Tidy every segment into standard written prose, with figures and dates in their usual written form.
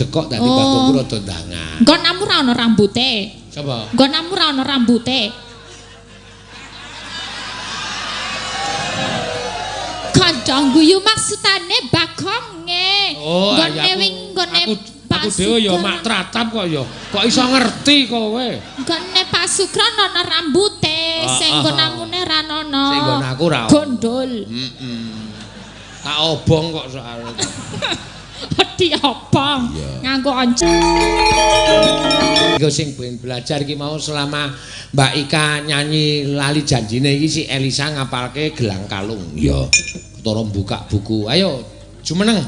Dekok dadi bagongku rada ndangan. Nggonamu ra ana rambute. Sapa? Nggonamu ra ana rambute. Kanca guyu maksudane bagonge. Oh, Nggone wing nggone aku dhewe ya mak tratap kok ya. Kok iso ngerti kowe? Nggone Pak Sukron ana rambute, sing nggonamune ra ana. Sing nggon aku ra. Gondol. Heeh. Tak obong kok soalnya. Diobong nganggo once. Iku sing ben belajar iki mau selama Mbak Ika nyanyi lali janjine iki si Elisa ngapalke gelang kalung. Iya. Ketara buka buku. Ayo jumeneng.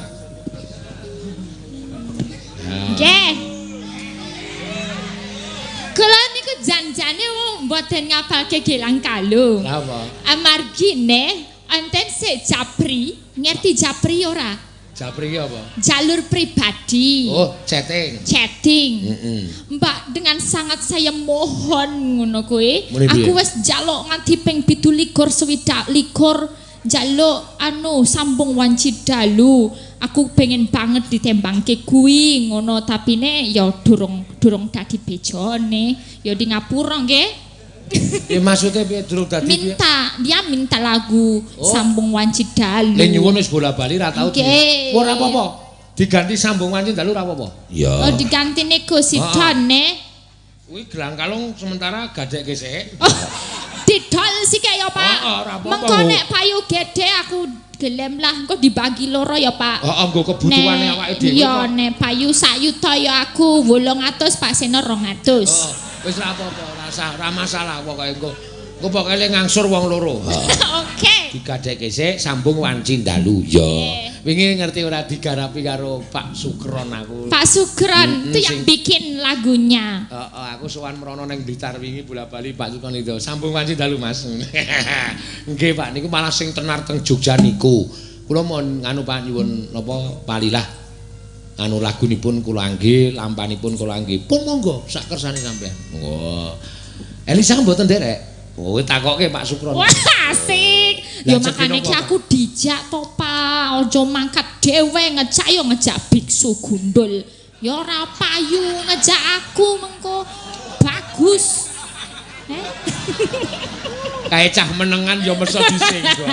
Nggih. Kula niku janjane mboten ngapalke gelang kalung. Lha apa? Amargine enten sik japri, ngerti japri ora? Japri ki apa? Jalur pribadi. Oh, chatting. Chatting. Heeh. Mbak, dengan sangat saya mohon ngono kuwi. Muni Aku wis njaluk nganti ping 27 swidak likur njaluk anu sambung wanci dalu. Aku pengen banget ditembangke kuwi ngono, tapi ne ya durung durung dadi bejone. Ya di ngapura nggih. Ya maksudnya piye durung dadi piye? Minta, dia minta lagu sambung wanci dalu. Le nyuwun wis bola-bali ra tau. Nggih. Ora apa-apa. Diganti sambung wanci dalu ora apa-apa. Iya. Oh, diganti niku sidone. Kuwi gelang kalung sementara gadekke sik. Oh, didol sik ya, Pak. Heeh, ora apa-apa. Mengko nek payu gedhe aku gelem lah, engko dibagi loro ya, Pak. Heeh, nggo kebutuhane awake dhewe. Iya, nek payu sak yuta ya aku 800, Pak Seno 200. Heeh, wis ora apa-apa, ora usah, ora masalah pokoke engko. Engko pokoke le ngangsur wong loro. Oke. Digadekke sik sambung wanci dalu. Ya. Wingi ngerti ora digarapi karo Pak Sukron aku. Pak Sukron itu yang bikin lagunya. Heeh, aku sowan mrono ning Blitar wingi bola-bali Pak Sukron itu. Sambung wanci dalu, Mas. Nggih, Pak, niku malah sing tenar teng Jogja niku. Kula mohon nganu Pak nyuwun napa palilah anu lagunipun kula angge, lampanipun kula angge. Pun monggo sak kersane sampean. Wah. Elisa mboten nderek. Oh, takoke Pak Sukron. Wah, asik. Lah, Ya makane jenenge ki apa, aku dijak to, Pak. Aja mangkat dhewe ngejak ya ngejak biksu gundul. Ya ora payu ngejak aku mengko bagus. Kae cah menengan ya meso disenggol.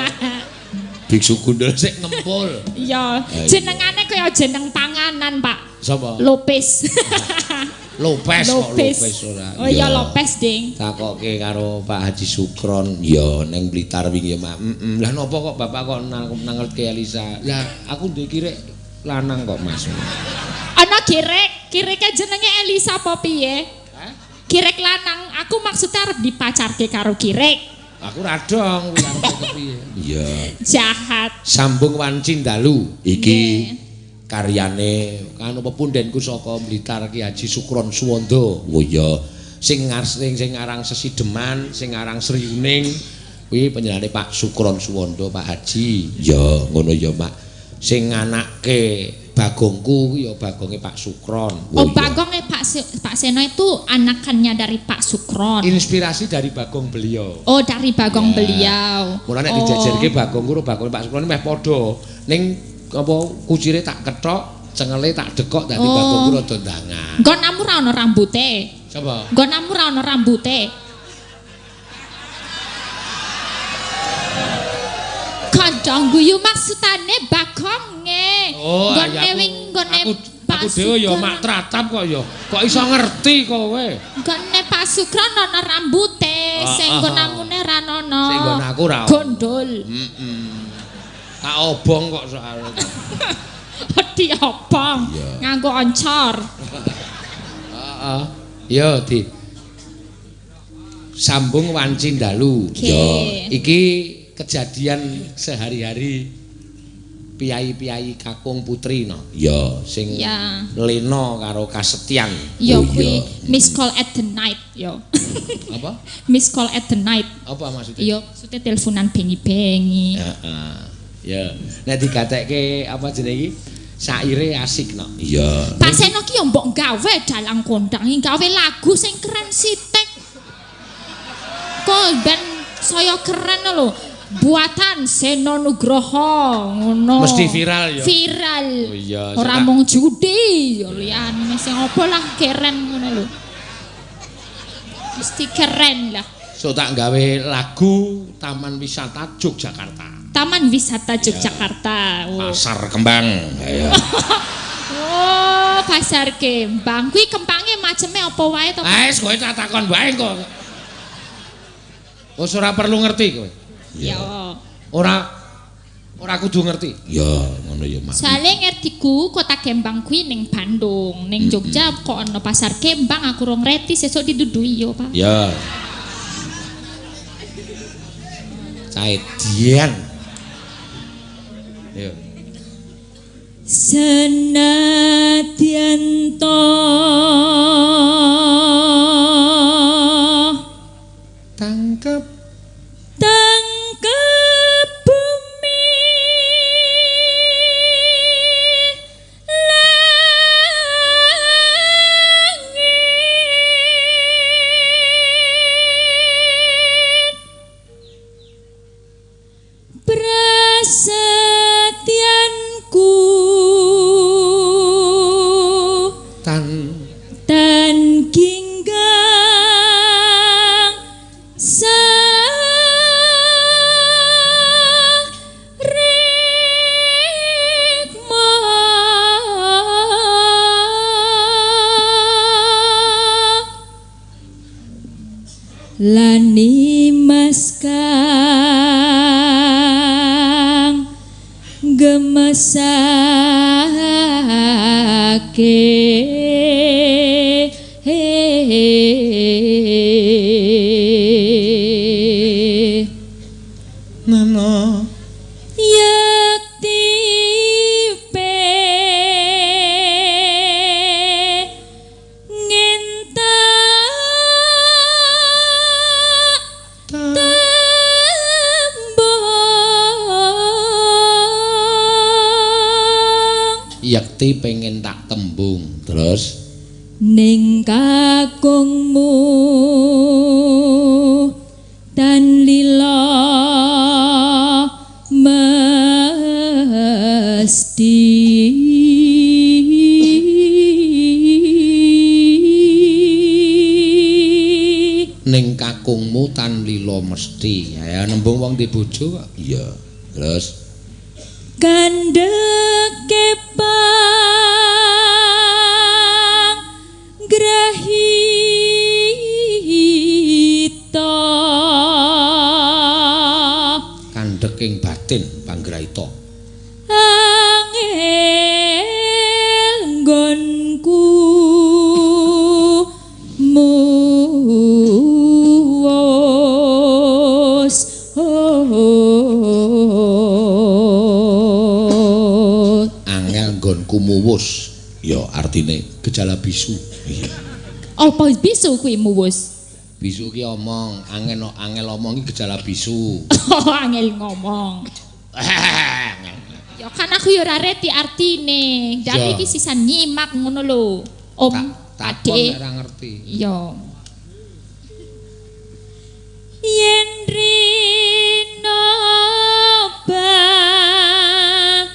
Biksu gundul sik ngempul. Iya, jenengane kaya jeneng panganan, Pak. Sapa? Lopes. Lopes kok Lopes. Lopes ora. Oh iya Lopes, Ding. Takoke karo Pak Haji Sukron, ya ning Blitar wingi ya, Mak. Heeh. Lah napa kok bapak kok nangertke Elisa? Lah aku duwe kirek lanang kok, Mas. Ana kirek, kireke jenenge Elisa apa piye? Hah? Kirek lanang, aku maksudnya arep dipacarke karo kirek. Aku ra dong kuwi arep kepiye. Iya. Jahat. Sambung wanci dalu iki karyane anu pepundenku saka Blitar Ki Haji Sukron Suwondo. Oh iya. Sing sing aran Sesideman, sing aran Sriuning kuwi panjenengane Pak Sukron Suwondo, Pak Haji. Ya, ngono ya, Pak. Sing nganake bagongku kuwi ya bagonge Pak Sukron. Oh, bagonge Pak Seno itu anakannya dari Pak Sukron. Inspirasi dari bagong beliau. Oh, dari bagong Ya. beliau. Mula nek dijejerke bagongku karo bagonge Pak Sukron meh padha. Ning apa kucire tak kethok, cengele tak dekok dadi bagongku rada ndangan. Nggonamu ra ana rambute. Sapa? Nggonamu ra ana rambute. Kanca guyu maksudane bagonge. Oh, Nggone wing nggone aku dhewe ya mak tratap kok ya. Kok iso ngerti kowe? Nggone Pak Sukron ana rambute, sing nggonamune ra ana. Sing nggon aku ra. Gondol. Heeh. Tak obong kok soalnya. Diobong nganggo oncor. Heeh. Ya di sambung wanci dalu. Ya. Iki kejadian sehari-hari piyai-piyai kakung putri no. Ya, sing lena karo kasetyan. Ya kuwi miss call at the night ya. Apa? Miss call at the night. Apa maksudnya? Ya maksudnya teleponan bengi-bengi. Heeh. Ya, nek digatekke apa jenenge iki? Saire asik no. Iya. Pak Seno ki yo mbok gawe dalang kondang, gawe lagu sing keren sithik. Kok ben saya keren lho. Buatan Seno Nugroho ngono. Mesti viral ya. Viral. Oh iya, ora mung judi, ya liyane sing apa lah keren ngono lho. Mesti keren lah. So tak gawe lagu Taman Wisata Yogyakarta. Taman Wisata Yogyakarta. Oh. Pasar Kembang. Ayo. Oh, Pasar Kembang. Kuwi kembange maceme apa wae to? Ah, wis kowe tak takon wae kok. Wis ora perlu ngerti kowe. Ya. Ora kudu ngerti. Ya, ngono ya, Mak. Soale ngertiku kota Kembang kuwi ning Bandung, ning Jogja kok ana Pasar Kembang aku rong reti sesuk didudui yo, Pak. Ya. Caedian. Yo. Senadyan to Tangkep tangkep bumi langit prasetyanku tan tan ginggang sarikma lani mas kang gemesake nano yekti pengen tak tembung yekti pengen tak tembung terus ning kakungmu tan lila mesti ning kakungmu tan lila mesti. Ya nembung wong di bojo kok. Iya. Terus kandheke panggrahita kandheking batin panggrahita angel nggonku muwus angel nggonku muwus ya artine gejala bisu. Iya. Apa bisu kuwi muwus? Bisu ki omong, angel angel omong ki gejala bisu. Oh, angel ngomong. Ya kan aku ya ora reti artine. Dadi iki sisan nyimak ngono lho. Om, takon ora ngerti. Iya. Yen rino banget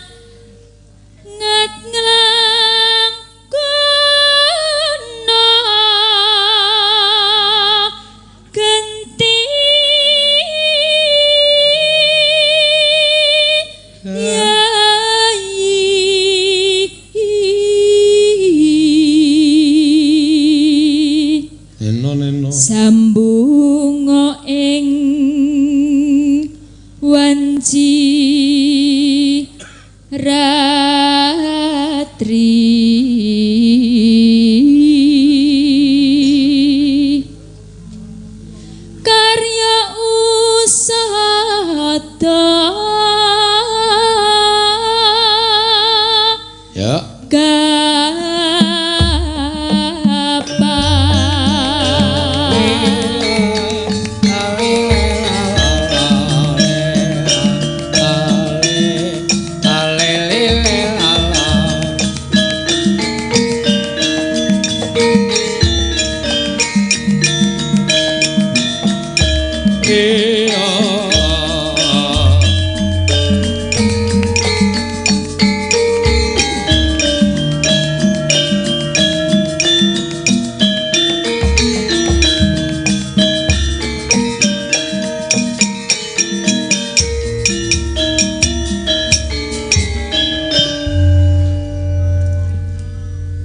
nglangkono genti yayi neno neno sambunga ing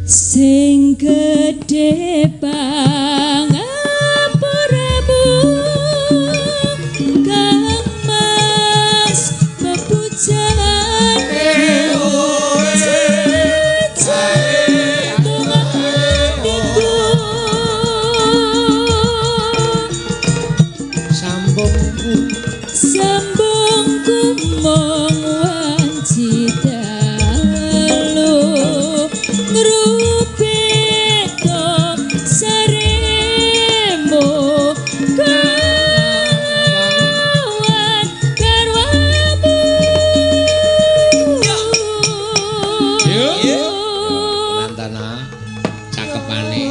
Sing gedhe pangapuramu Kang Mas pepujane atiku Sambungku sambungku mung wanci dalu ngrupita saremu kawan garwamu. Nantana cakepane.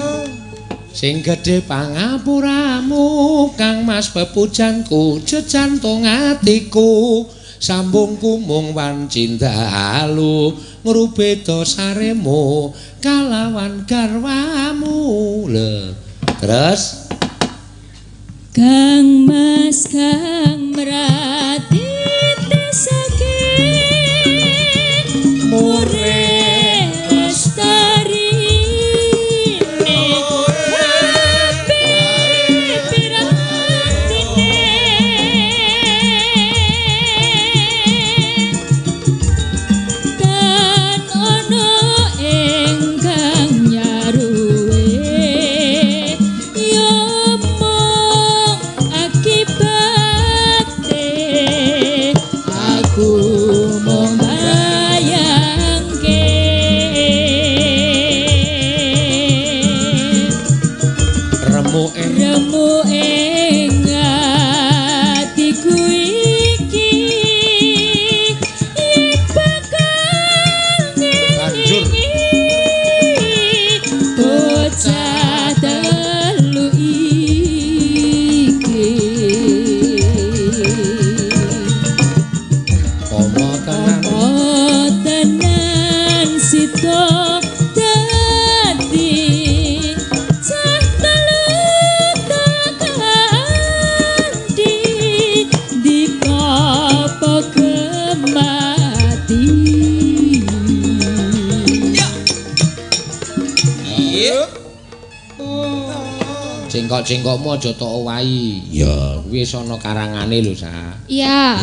Sing gedhe pangapuramu Kang Mas pepujanku jejantung atiku sambungku mung wanci dalu ngrubeda saremu kalawan garwamu. Lho, terus Kang Mas kang mrati tesake mure lestarine HP pirantine tan ana ingkang nyaruwe ya mung akibate aku mung bayangke remuke remu ing atiku iki yen bakal Banjur. ngelingi bocah telu iki. Pomo tenan Apa tenan sida dadi cah telu takandi dikopo gemati. Cengkok-cengkokmu aja tok owahi. Ya, kuwi wis ana karangane lho, Sa. Iya.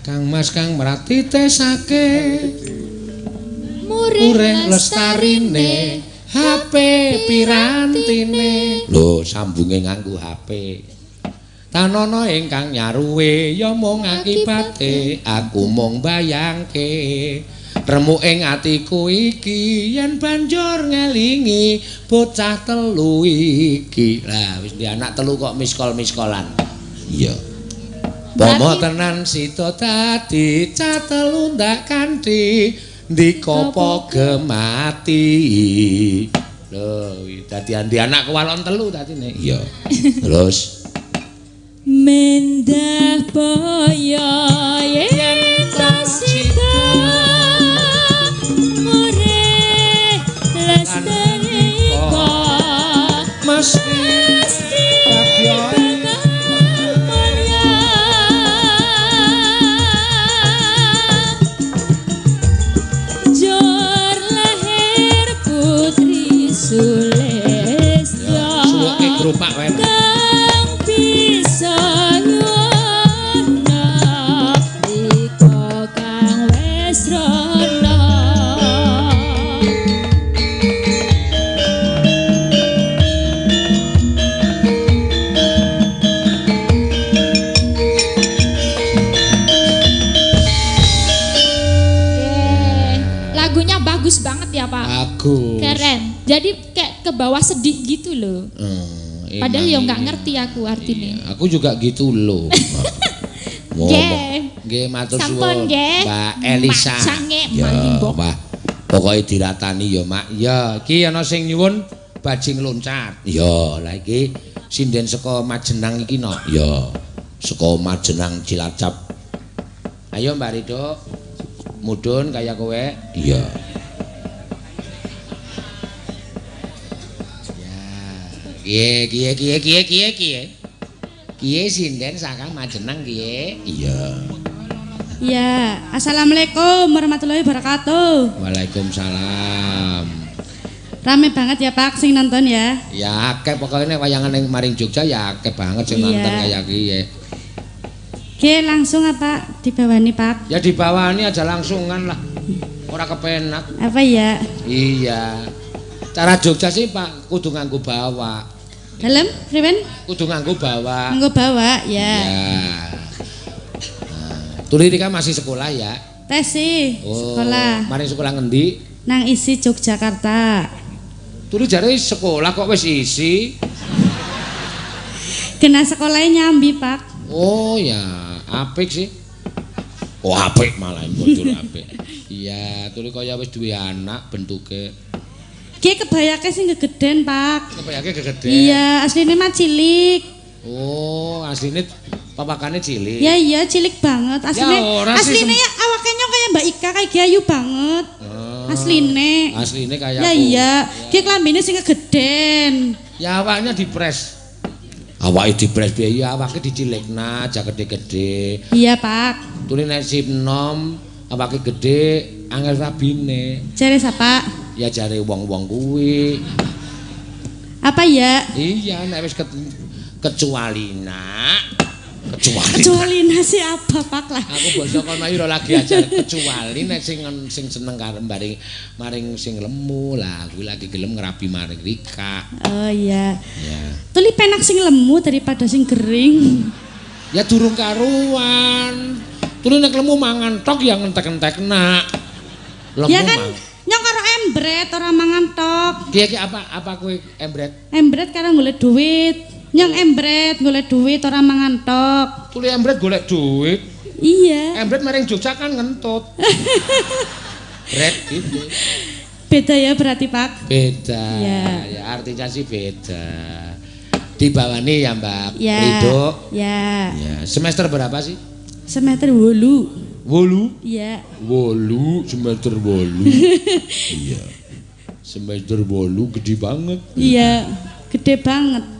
Kang Mas kang mrati tesake Murih ureh lestarine HP pirantine. Lho, sambunge nganggo HP. Tanono ingkang nyaruwe ya mung akibate aku mung bayangke. Remuk ing atiku iki yen banjur ngelingi bocah telu iki. Lah wis di anak telu kok miskol-miskolan. Iya. Pomo tenan sida dadi cah telu ndak kanthi ndikopo gemati. Lho, dadi andi anak kewalon telu dadine. Iya. Terus mendah boyo yen ta sida murih lestari mesti mesti bagya bakal mulya. Jor lahir putri Sulistya suweke gerobak wae. Kang bisa nyuwuna iko kang wis rono. Lagunya bagus banget ya, Pak. Bagus. Keren. Jadi kayak ke bawah sedih gitu loh. Padahal ya nggak ngerti aku artinya. Iya, aku juga gitu loh. Nggih. Nggih, matur Sampun suwun nggih. Mbak Elisa. Macange Ya, malimbok. wah. Pokoke diratani ya, Mak. Ya, iki ana sing nyuwun bajing loncat. Ya, lah iki sinden saka Majenang iki no. Ya, saka Majenang Cilacap. Ayo Mbak Ridho. Mudhun kaya kowe. Iya. Ya, kiye kiye kiye kiye kiye kiye. Kiye sinden saka Majenang kiye. Iya. Ya, assalamualaikum warahmatullahi wabarakatuh. Waalaikumsalam. Rame banget ya Pak sing nonton ya. Ya akeh pokoke nek wayangan ning maring Jogja ya akeh banget sing nonton kaya kiye. Oke, langsung apa dibawani Pak? Ya dibawani aja langsungan lah. Ora kepenak. Apa ya? Iya. Cara Jogja sih Pak kudu nganggo bawa. Dalem, priwen? Kudu nganggo bawa. Nganggo bawa, ya. Ya. Nah, Tuli Rika masih sekolah ya? Tes sih, sekolah. Maring sekolah ngendi? Nang ISI Yogyakarta. Tuli jare sekolah kok wis isi? Kena sekolahnya nyambi, Pak. Oh ya, apik sih. Oh apik malah bocor apik. Iya, tuli kaya wis duwe anak bentuke. Ki kebayake sing gegeden, Pak. Kebayake gegeden. Iya, asline mah cilik. Oh, asline papakane cilik. Ya iya, cilik banget. Asline ya, asline ya awake nyong kaya Mbak Ika kayak ki ayu banget. Oh, asline. Asline kaya ya aku. Iya, ki klambine sing gegeden. Ya awaknya dipres. Awake dipres piye ya awake dicilikna aja gede-gede. Iya, Pak. Tuli nek sip nom awake gede angel rabine. Jare sapa? Ya jare wong-wong kuwi. Apa ya? Iya, nek wis kecuali nak. Kecuali nasi apa Pak lah. Aku basa kono iki lagi ajar kecuali nek sing seneng karo maring sing lemu lah, kuwi lagi gelem ngrabi maring Rika. Oh iya. Ya. Tuli penak sing lemu daripada sing gering. Ya durung karuan. Tuli nek lemu mangan tok ya ngentek-entek nak. Lemu ya kan nyong karo embret ora mangan tok. Ki apa kowe embret? Embret karo golek duit. Nyong embret golek duit ora mangan tok. Tuli embret golek duit? Iya. Embret maring Jogja kan ngentut. Bret gitu. Beda ya berarti Pak? Beda. Ya. Ya artinya sih beda. Dibawani ya Mbak ya. Ridho. Ya. Ya. Semester berapa sih? Semester 8. 8? Iya. 8, semester 8. Iya. Semester 8 gede banget. Iya, gede banget.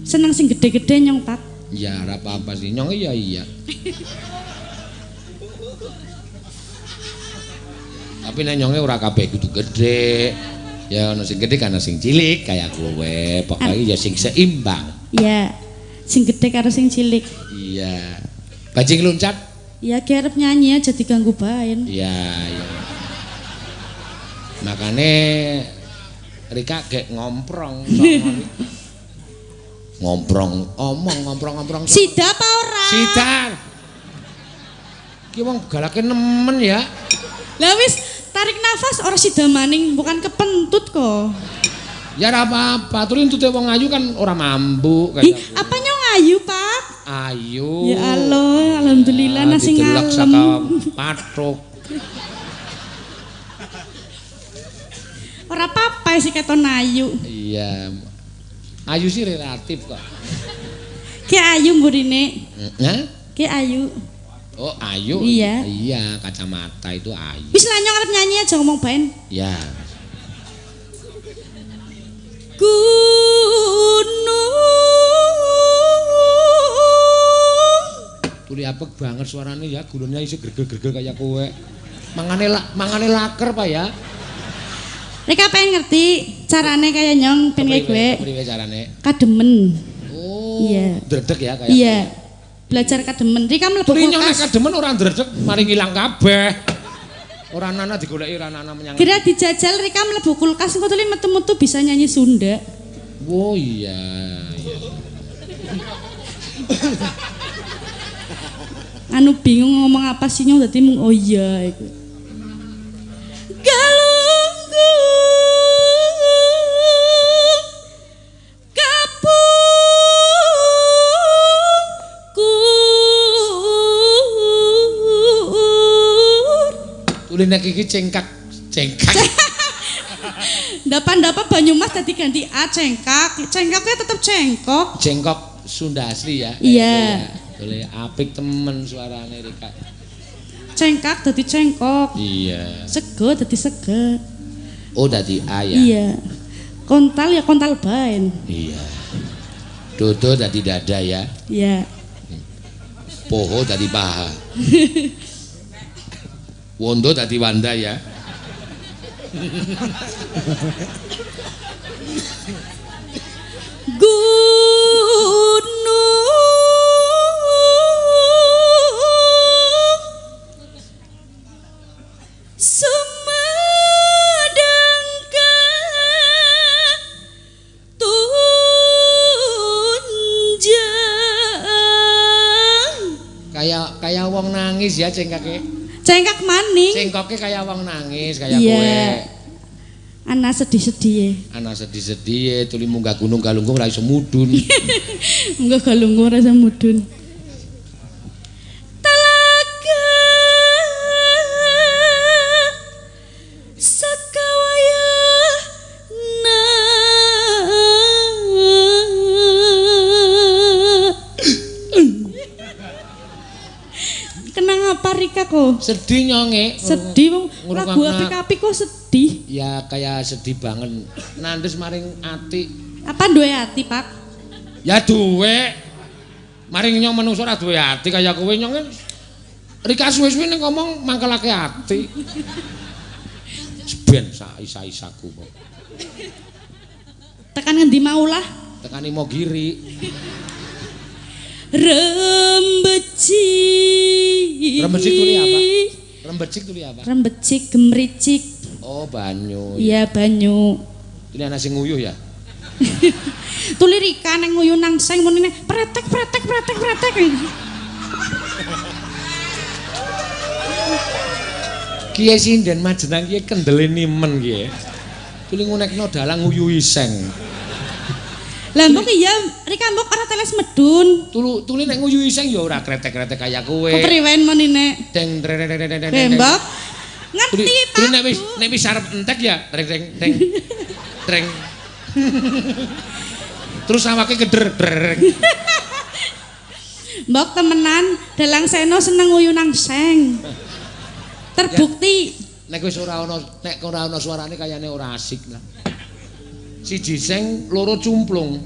Seneng sing gede-gede nyong Pak. Ya ora apa-apa sih nyong iya iya. Tapi nek nyonge ora kabeh kudu gede. Ya ono sing gede kan sing cilik kaya kowe. Pokoke ya sing seimbang. Iya. Sing gede karo sing cilik. Iya. Bajing loncat? Iya, ki arep nyanyi aja diganggu baen. Iya, iya. Makane Rika gek ngomprong ngomprong omong ngomprong-ngomprong. Sida apa ora? Sida. Ki wong galake nemen ya. Lah wis tarik nafas ora sida maning, bukan kepentut kok. Ya ora apa-apa, tuli entute wong ayu kan ora mambu kaya. Apa nyong ayu, Pak? Ayu. Ya Allah, alhamdulillah ya, nasi ngalem. Saka pathuk. Ora apa-apa sih keton ayu. Iya. Ayu sih relatif kok. Ki ayu mburine. Hah? Ki ayu. Oh, ayu. Iya. Iya, kacamata itu ayu. Wis lah nyong arep nyanyi aja ngomong baen. Ya. Gunung. Tuli apek banget suaranya ya, gulune isih gregel-gregel kaya kowe. Mangane laker Pak ya. Rika pengen ngerti carane kaya nyong pengen kaya gue. Kepriwe carane? Kademen. Oh. Iya. Dredeg ya kaya. Iya. Belajar kademen. Rika mlebu kulkas. Nyong nek kademen ora ndredeg mari ngilang kabeh. Ora nana digoleki ora nana menyang. Kira dijajal Rika mlebu kulkas engko tuli metu-metu bisa nyanyi Sunda. Oh iya, iya. Anu bingung ngomong apa sih nyong dadi mung oh iya iku. Tuli nek iki cengkak, cengkak. Ndapa-ndapa Banyumas dadi ganti A cengkak. Cengkaknya tetep cengkok. Cengkok Sunda asli ya. Iya. Tuli apik temen suarane Rika. Cengkak dadi cengkok. Iya. Sego dadi sege. Oh dadi A ya. Iya. Kontal ya kontal baen. Iya. Dodo dadi dada ya. Iya. Poho dadi paha. Wondo dadi wanda ya. Gunung Sumedang katunjang. Kayak kayak wong nangis ya cengkake. Cengkak maning. Cengkoke kayak wong nangis kayak Iya. kowe. Ana sedih-sedih. Ana sedih-sedih tuli munggah gunung galunggung ora iso mudhun. Munggah galunggung ora iso mudhun. Talaga sakawayana. Kenang apa Rika kok? Sedih nyonge. Sedih wong lagu Ngrungokna. apik-apik kok sedih. Ya kayak sedih banget. Nandes maring ati. Apa duwe ati, Pak? Ya duwe. Maring nyong menungso ora duwe ati kaya kowe nyong. Rika suwe-suwe ning ngomong mangkelake ati. Ben sak isa-isaku kok. Tekan ngendi mau lah? Tekan Imogiri. Rembecik. Rembecik tuli apa? Rembecik tuli apa? Rembecik gemricik. Oh, banyu. Iya, banyu. Tuli ana sing nguyuh ya? Tuli Rika neng nguyuh nang seng munine pretek pretek pretek pretek. Kiye sinden majenang kiye kendele nimen kiye. Tuli ngunekno dalang nguyuhi seng. Lah mbok iya Rika mbok ora teles medun. Tuli nek nguyuhi seng ya ora kretek-kretek kaya kowe. Kepriwen munine? Deng treng treng treng treng. Mbok ngerti Pak. Tuli nek wis arep entek ya treng treng treng. Treng. Terus awake keder dreng. Mbok temenan Dalang Seno seneng nguyu nang seng. Terbukti. Ya, nek wis ora ana nek ora ana suarane kayane ora asik lah. Siji seng, loro cumplung.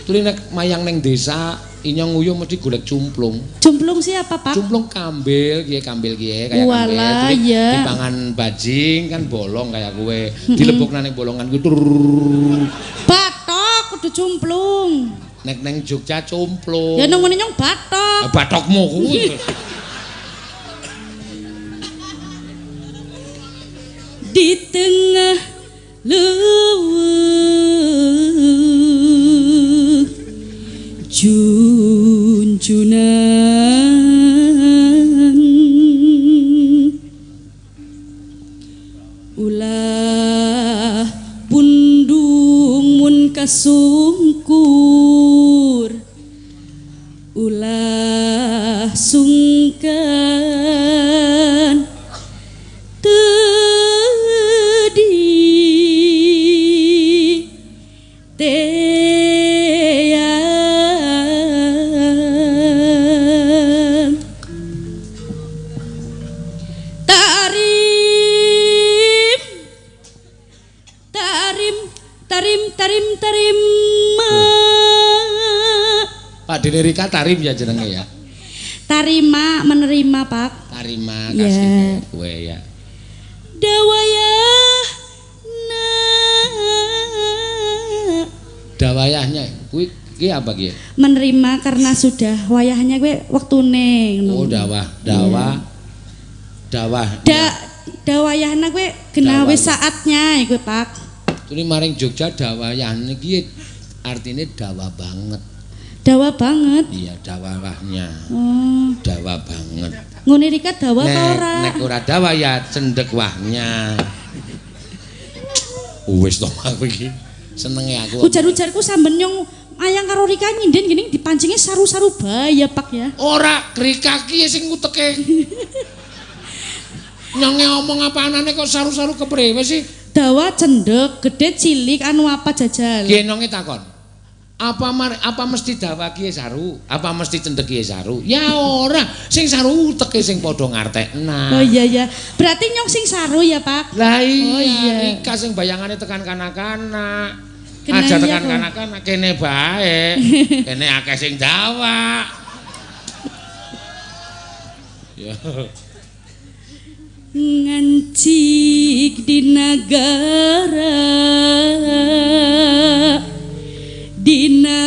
Tuli nek mayang neng desa inyong nguyuh mesti golek cumplung. Cumplung siapa, Pak? Cumplung kambil kiye kaya kambil. Walah, iya. Dipangan bajing kan bolong kaya kowe. Dilebokna ning bolongan kuwi. Batok kudu cumplung. Nek neng Jogja cumplung. Ya nang ngene nyong batok. Batokmu kuwi. Di tengah leuweung junjunan ulah pundung mun kasungkur ulah sungkan teang tarim tarim tarim tarim tarima. Pak Dene Rika tarim ya jenenge ya. Tarima menerima, Pak. Tarima kasih ya. Kowe ya. Dawayah na. Dawayahnya kuwi ki apa ki? Menerima karena sudah wayahnya kuwi wektune ngono. Oh, dawah, dawah. Ya. Dawah. Dawayahna kuwi gena wis saatnya kuwi, Pak. Tuli maring Jogja dawayahne ki artine dawa banget. Dawa banget. Iya, dawahnya. Oh. Dawa banget. Ngene Rika dawa apa ora? Nek ora dawa ya cendhek wahnya. Wis to aku iki. Senenge aku. Ujar-ujarku samben nyong ayang karo Rika nyinden gini dipancinge saru-saru bae ya, Pak ya. Ora, Rika ki sing nguteke. Nyonge omong apa anane kok saru-saru kepriwe sih? Dawa cendhek, gede cilik anu apa jajal. Ki nyonge takon. Apa mesti dawa ki saru? Apa mesti cendhek ki saru? Ya ora, sing saru uteke sing padha ngartekna. Oh iya ya. Berarti nyong sing saru ya, Pak? Lah iya, oh, iya. Rika sing bayangane tekan kanak-kanak. Aja tekan kanak-kanak kene bae. Kene akeh sing dawa. Ya. Ngancik di nagara dina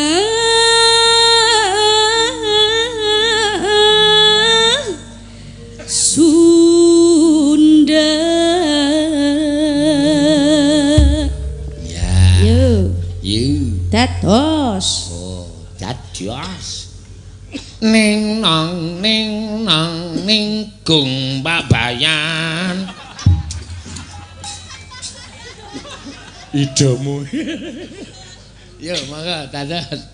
Sunda. Ya. Yo, Yu. dados. Oh, dados. Ning nong ning nong ning gung babayan. Idomu. Yo, mangga dados.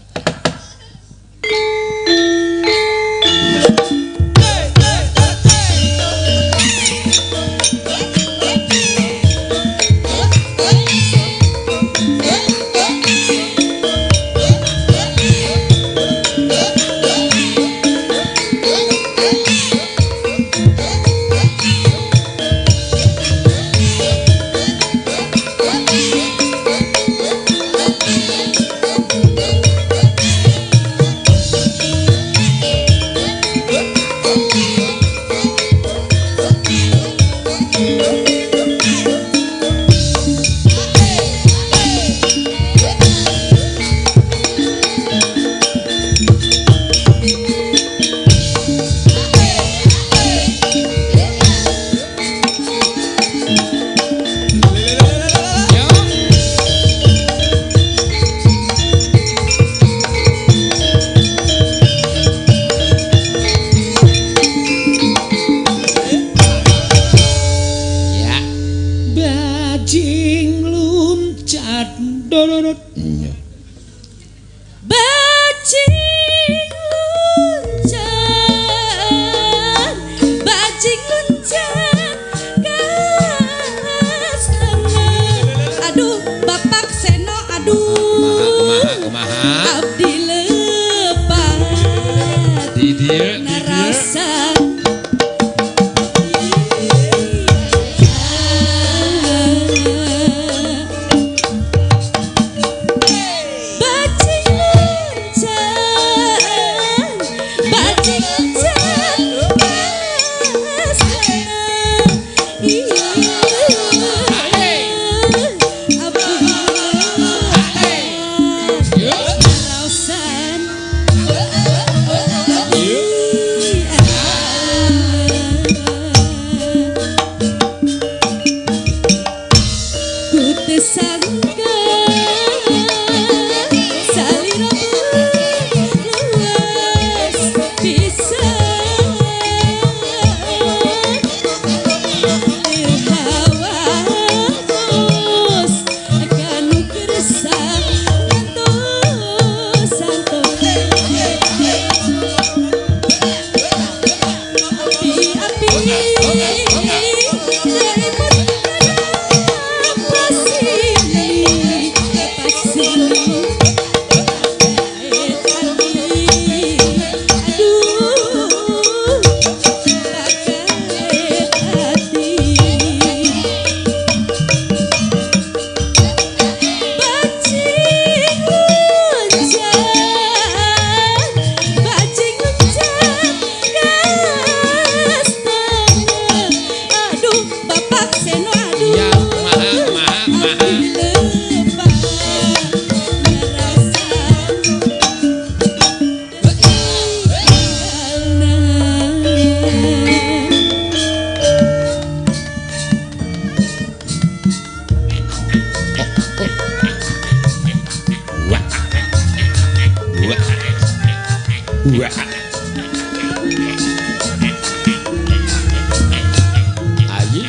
Ya. Bajing luncat dororot. Iya. Bajing loncat, bajing loncat kastana. Aduh, Bapak Seno, aduh. Kumaha, kumaha, kumaha. Abdi lepat Di dieu, di dieu. narasa. Bajing loncat, bajing loncat kastana. Iya, abdi lepat naraosan. Ku tersangka salira luas pisan hawatos kanu kersa ngantos santos api-api dari pasini pasini aduh pakai hati bajing loncat, bajing loncat kastana. Aduh, Bapak Seno, aduh. Ya, kumaha, kumaha, kumaha. Abdi lepat narasan tinggalna. Wah. Wah. Wah. Ayo.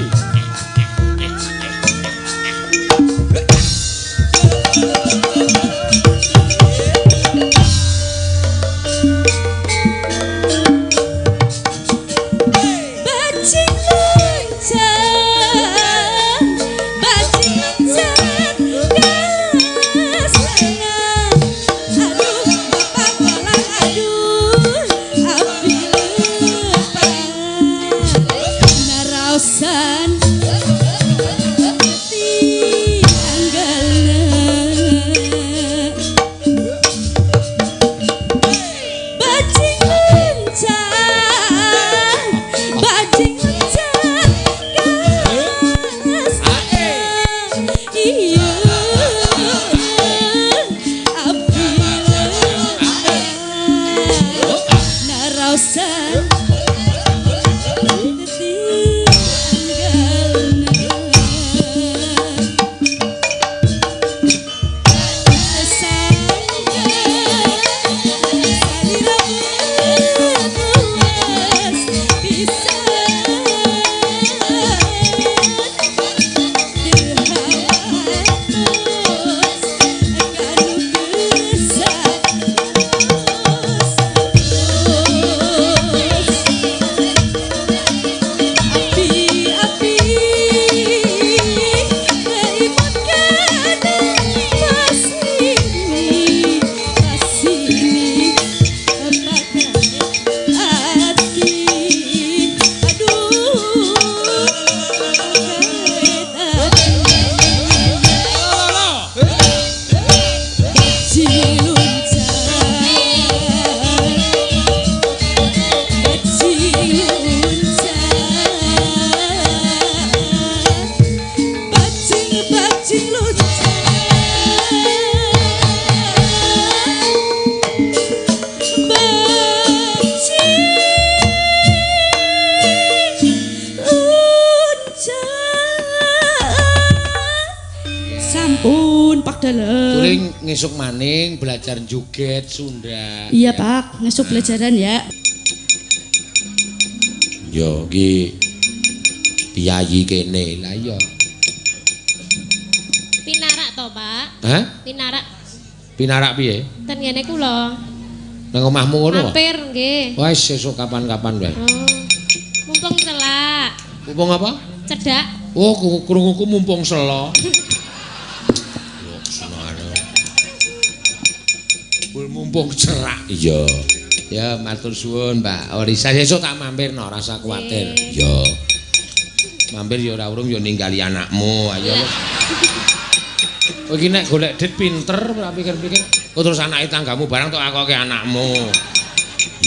Bajing loncat, bajing loncat kastana. Aduh, Bapak kolang, aduh. Sampun Pak Dalang. Tuli ngesuk maning belajar joget Sunda. Iya Pak, ngesuk belajaran ya. Yo iki piyayi kene. Lah iya. Pinarak to, Pak? Hah? Pinarak. Pinarak piye? Ten ngene kula. Nang omahmu ngono? Mampir nggih. Wis sesuk kapan-kapan wae. Oh. Mumpung celak. Mumpung apa? Cedhak. Oh, krunguku mumpung selo. Yo senane. Mumpung cerak. Iya. Ya matur suwun, Mbak Orisa. Sesuk tak mampir no, rasa kuwatir. Iya. Mampir ya ora urung ya ninggali anakmu. Ayo. Kowe iki nek golek dit pinter, ora pikir-pikir. Kok terus anake tanggamu barang tok akoke anakmu.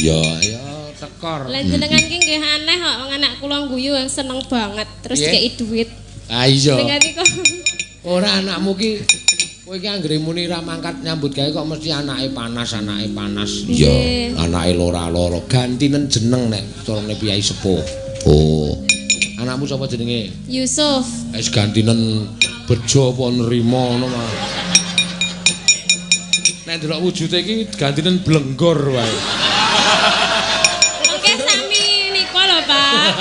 Iya, ayo tekor. Lah jenengan ki nggih aneh kok wong anak kula guyu seneng banget terus dikeki dhuwit. Ha iya. Jenengan iki kok ora anakmu ki kowe iki anggere muni ra mangkat nyambut gawe kok mesti anake panas, anake panas. Iya, anake lora-loro. Gantinen jeneng nek carane piyai sepuh. Oh. Anakmu sapa jenenge? Yusuf. Wis gantinen bejo apa nrimo ngono mah. Nek ndelok wujude iki gantinen blenggor wae. Oke, sami nika lho, Pak.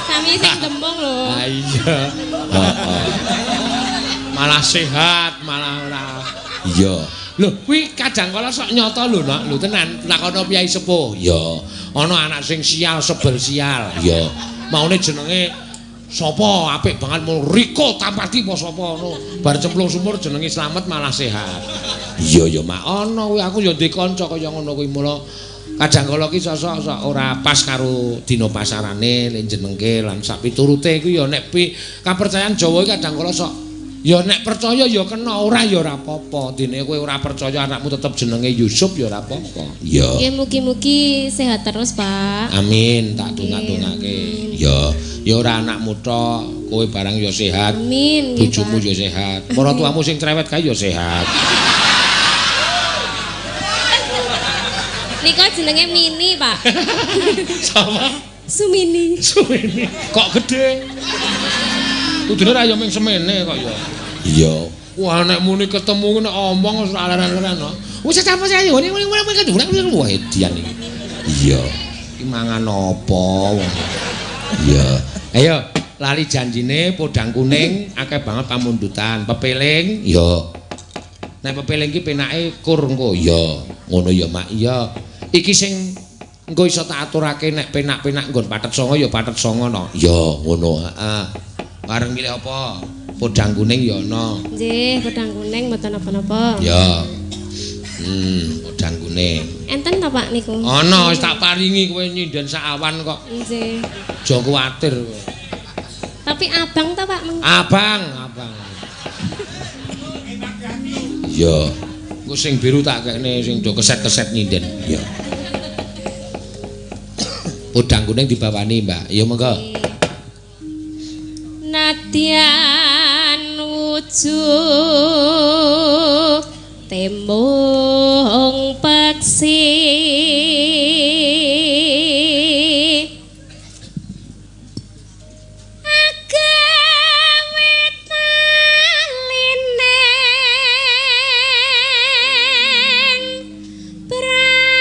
Sami sing demung lho. Ha iya. Heeh. Malah sehat, malah ora. Iya. Lho, kuwi kadang kala sok nyata lho, Nak. Lho tenan, takono piyai sepuh. Iya. Ana anak sing sial sebel sial. Iya. Maune jenenge sapa apik banget mau Riko Tampati apa sapa ngono. Bar cemplung sumur jenenge Slamet malah sehat. Iya ya, Mak. Ana kuwi aku ya ndek kanca kaya ngono kuwi mula kadang kala ki sosok sok ora pas karo dina pasarane le jenengke lan sak piturute kuwi ya nek kapercayan Jawa iki kadang kala sok ya nek percaya ya kena, ora ya ora apa-apa. Dene kowe ora percaya anakmu tetep jenenge Yusuf ya ora apa-apa. Iya. Nggih mugi-mugi sehat terus, Pak. Amin, tak dongak-dongake. Ya, ya ora anakmu tok, kowe barang ya sehat. Amin. Bojomu ya sehat. Maratuamu sing cerewet kae ya sehat. Nika jenenge Mini, Pak. Sama? Sumini. Sumini. Kok gede? Kudune ra ya mung semene kok ya. Iya. Wah nek muni ketemu nek omong wis ora leren-leren no. Wis apa sih ngene ngene wah edian iki. Iya. Iki mangan apa wong. Iya. Ayo lali janjine podang kuning akeh banget pamundutan. Pepeling iya. Nek pepeling iki penake kur engko iya. Ngono ya Mak. Iya. Iki sing engko iso tak aturake nek penak-penak nggon pathet songo ya pathet songo no. Iya, ngono heeh. Bareng milih apa? Podang kuning ya ana. Nggih, podang kuning mboten napa-napa. Ya. Podang kuning. Enten ta Pak niku? Ana, wis tak paringi kowe nyinden sak awan kok. Nggih. Aja kuwatir kowe. Tapi abang ta Pak? Abang, abang. Iya. Engko sing biru tak kekne sing do keset-keset nyinden. Iya. Podang kuning dibawani, Mbak. Ya monggo. Nadyan wujud tembung peksi agawe taline brangta.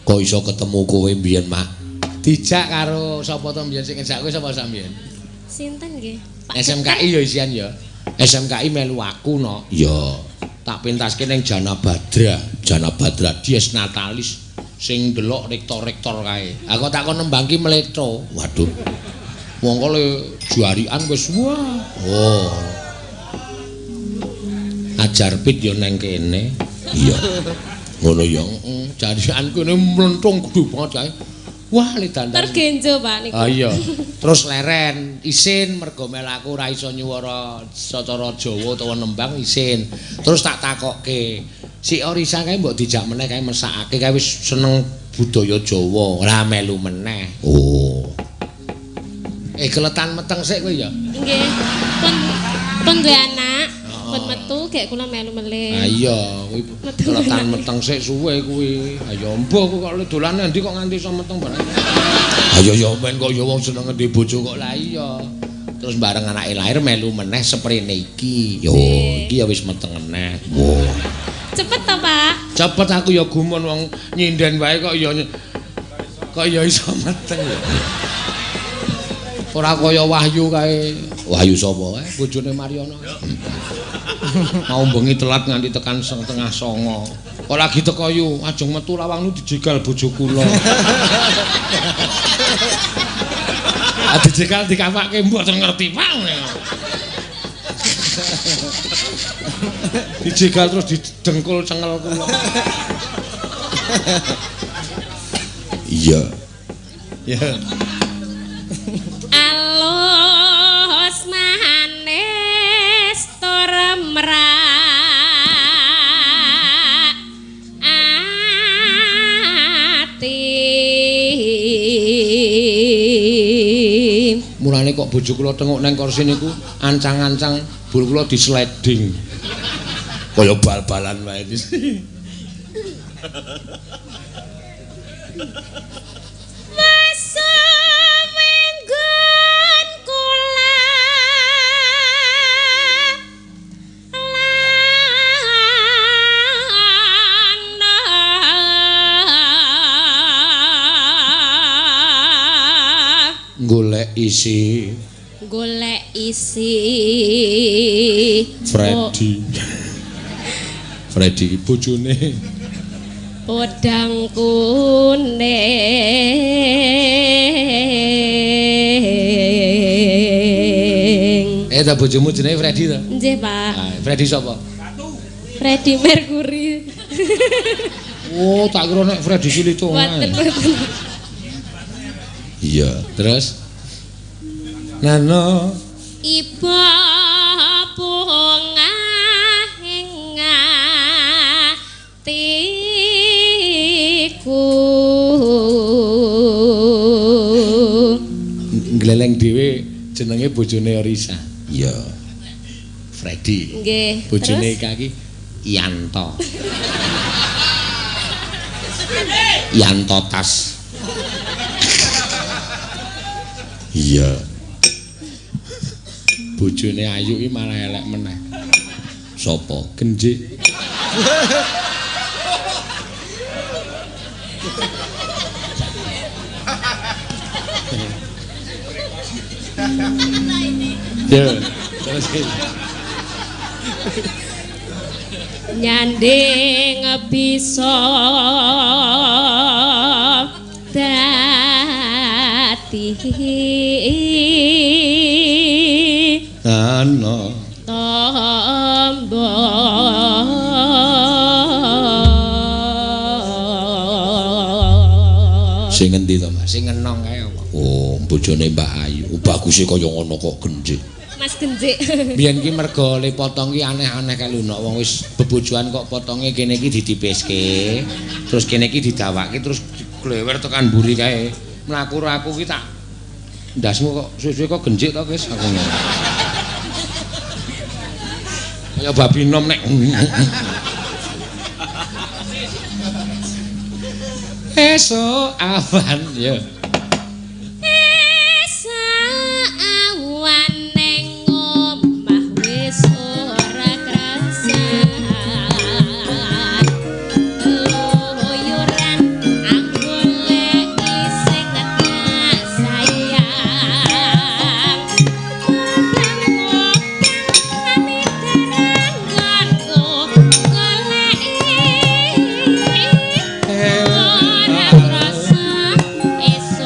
Kok iso ketemu kowe mbiyen, Mak? Dijak karo sapa to mbiyen sing ngejak kowe sapa sak mbiyen? Sinten nggih? Pak SMKI ya isian ya. SMKI melu aku no. Iya. Tak pentaske ning Jana Badra. Jana Badra Dies Natalis sing ndelok rektor-rektor kae. Aku tak kon nembang ki mletho. Waduh. Wong kok le jarian wis wah. Oh. Ajar pit ya neng kene. Iya. Ngono ya, heeh. Jarian kene mlentung gedhe banget kae. Wah, le dandan. Tergenjo, Pak niku. Ah iya. Terus leren, isin mergo melaku ora iso nyuwara secara Jawa utawa nembang isin. Terus tak takokke, si Orisa kae mbok dijak meneh kae mesakake kae wis seneng budaya Jawa, ora melu meneh. Oh. Keletan meteng sik kowe ya? Nggih. Pun duwe anak, Pun metu gek kula melu melih. Ha iya, kuwi teletan meteng sik suwe kuwi. Ha ya mbuh kok dolane endi kok nganti iso meteng barang. Ha ya ya men kok ya wong seneng ngendi bojo kok lah iya. Terus bareng anake lahir melu meneh seprene iki. Yo, iki ya wis meteng meneh. Wah. Cepet to, Pak? Cepet aku ya gumun wong nyinden wae kok ya iso meteng ya. Ora kaya Wahyu kae. Wahyu sapa kae? Bojone Mariono. Mau bengi telat nganti tekan 8:30. Kok lagi teko yu, ajeng metu lawang nu dijegal bojo kula. Ah dijegal dikapake mboten ngerti Pak. Dijegal terus didengkul cengel kula. Iya. Ya. Alus manis tur mrak ati. Mulane kok bojo kula tengok nang kursi niku ancang-ancang bul kula disleding. Kaya bal-balan wae. Golek isi, golek isi Freddy. Freddy bojone podang kuning. Ta bojomu jenenge Freddy ta? Nggih, Pak. Ah, Freddy sapa? Freddy Mercury. Oh, tak kira nek Freddy Silitongan. Iya, terus Nano iba bunga ing atiku. Gleleng dhewe jenenge bojone Risa. Iya. Freddy. Nggih. Bojone Ika iki Yanto. Yanto tas. Iya. Bojone Ayu iki malah elek meneh. Sapa? Genjik. Ya, terus nyanding bisa dadi ana tombo. Sing ngendi to, Mas? Sing ngenong kae apa? Oh, bojone Mbak Ayu. Baguse kaya ngono kok genjik. Mas genjik. Biyen ki mergo le potong ki aneh-aneh kae lho, nek wong wis bebojoan kok potonge kene iki ditipiske, terus kene iki didawake terus diglewer tekan mburi kae. Mlaku aku ki tak ndasmu kok suwe-suwe kok genjik to, Guys, aku ngono. Kaya babi nom nek. Esuk awan ya. Esuk awan ning omah wis ora krasan. Keluyuran anggoleki sing tak sayang. Mubang-mubang ati teranggonku goleki. Ora krasa esuk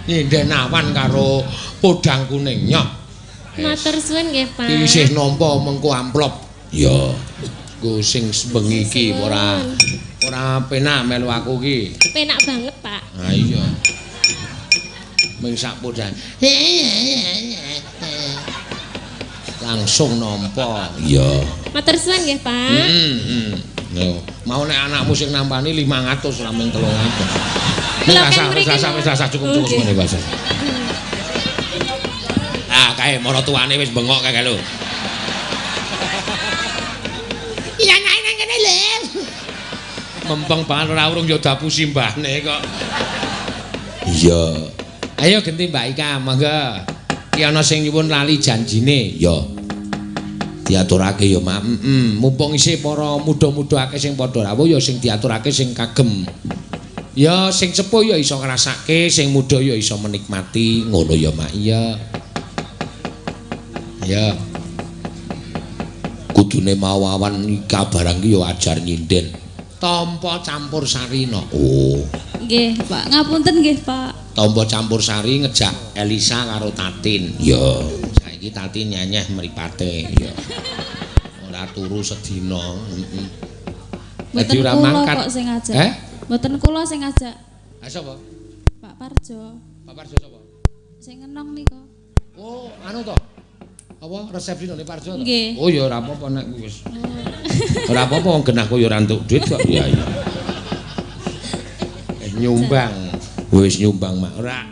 Nyinden awan karo podang kuning nyoh. Matur suwun nggih, Pak. Iki isih nampa mengko amplop. Ya. Nggo sing bengi iki ora ora penak melu aku iki. Penak banget, Pak. Ha iya. Ming sak podang. Langsung nampa. Iya. Matur suwun nggih, Pak. Heeh. Yo, mau nek anakmu sing nampani 500 ora mung 300. Lho, kan mriki. Wis rasah cukup-cukup Oke. ngene Mas. Ah, kae maratuwane wis bengok kae lho. Iya anake nang kene lho. Mempeng banget ora urung ya dapusi mbahne kok. Iya. Ayo genti Mbak Ika, monggo. Ki ana sing nyuwun lali janjine. Ya. Diaturake ya, Mak. Heeh. Mumpung isih para muda-muda akeh sing padha rawuh ya sing diaturake sing kagem. Ya sing sepuh ya iso ngrasake, sing muda ya iso menikmati, ngono ya, Mak. Iya. Ya. Kudune mau awan Ika barang ki ya ajar nyinden. Tampa campur sari no. Oh. Nggih, Pak. Ngapunten nggih, Pak. Tampa campur sari ngejak Elisa karo Tatin. Ya. Saiki Tatin nyenyeh mripate. Ya. Ora turu sedina. Heeh. Mboten ora kula mangkat. kok sing ngajak. Eh? Mboten kula sing ngajak. Ha sapa? Pak Parjo. Pak Parjo sapa? Sing ngenong nika. Oh, anu to. Apa resepsi nang Parjo to? Nggih. Oh ya ora apa-apa nek wis. Ora apa-apa wong genahku ya ora entuk duit kok. Iya iya. Nyumbang. Wis nyumbang mak ora.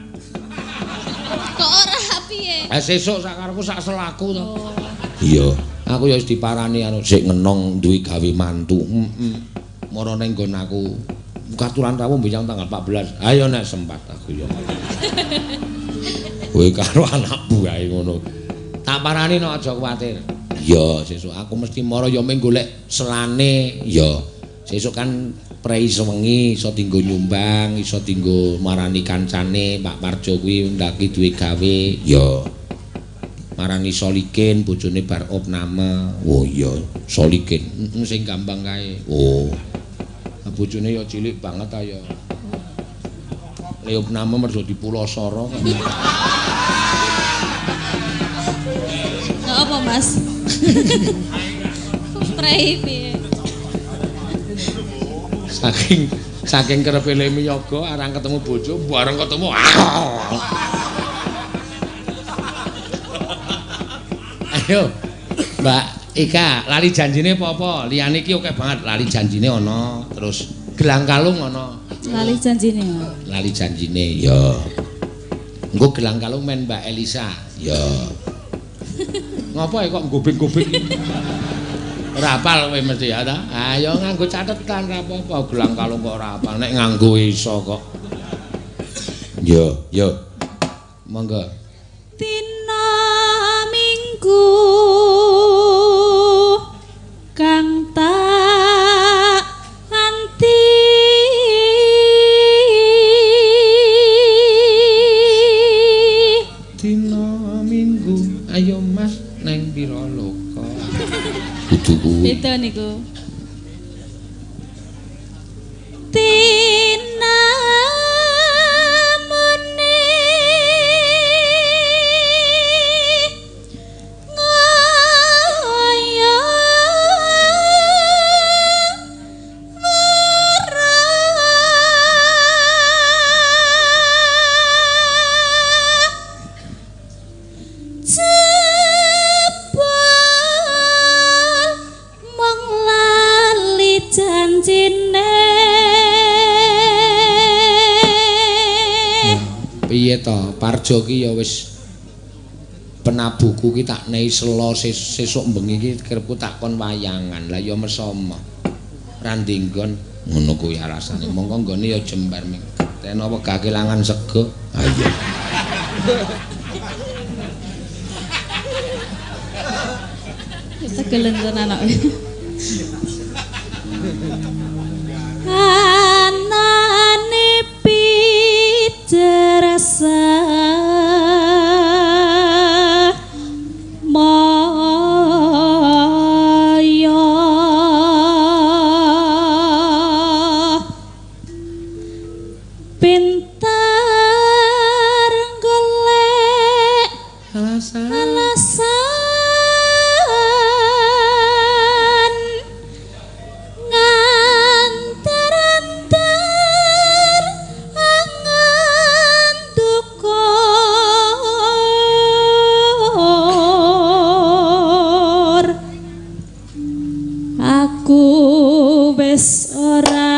Kok ora piye? Ha sesuk sakarepku sak selaku to. Oh. Iya, aku ya wis diparani anu sik ngenong duwe gawe mantu. Heeh. Mara ning nggon aku. Katuran rawuh mbiyang tanggal 14. Ayo nek sempat aku ya. Kowe karo anak buahe ngono. Tak parani no aja kuwatir. Iya, sesuk aku mesti mara ya mung golek selane. Iya. Sesuk kan prei sewengi iso dinggo nyumbang, iso dinggo marani kancane Pak Parjo kuwi ndaki duwe gawe. Iya. Marani Solikin bojone bar opname. Oh iya, Solikin. Heeh, sing gampang kae. Oh. Bojone ya cilik banget ta ya. Le opname mergo dipulosara kok. Nggak apa, Mas? Prei piye? Saking kerepe le miyaga arang ketemu bojo, bareng ketemu. Ayo, Mbak Ika, lali janjine apa-apa? Liyane iki akeh banget, lali janjine ana, terus gelang kalung ana. Lali janjine. Lali janjine, ya. Engko gelang kalung men Mbak Elisa, ya. Ngopo kok gobek-gobek iki? Ora hafal kowe mesti ya ta? Ayo nganggo catetan ora apa-apa, gelang kalung kok ora hafal, nek nganggo iso kok. Yo, yo. Monggo. Dina Minggu kang tak nganti Dina Minggu ayo Mas neng Wiraloka. Kudu kuwi. Beda niku. Tinamune ngaya ora jebul mung lali janjine. Piye to, Parjo ki ya wis penabuhku ki tak nei sela sesuk bengi ki kerepku tak kon wayangan. Lah ya mesoma. Ra ndinggon ngono kuwi alasane. Mongko nggone ya jembar ming. Teno wegah kelangan sego. Ha iya. Tegelen tenan kok. Anane pijerasa maya pinter Alasan nganter-anter angan tukor aku wis ora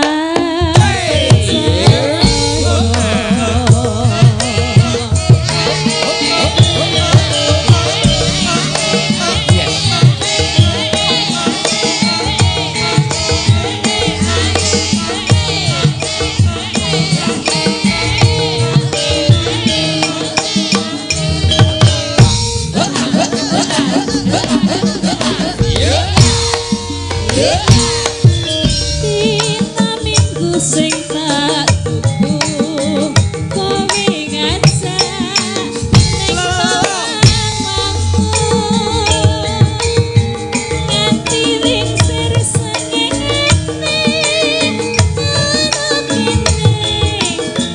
Dina minggu sing tak tunggu kowe ngajak ning Tawangmangu nganti lingsir sengene ana kene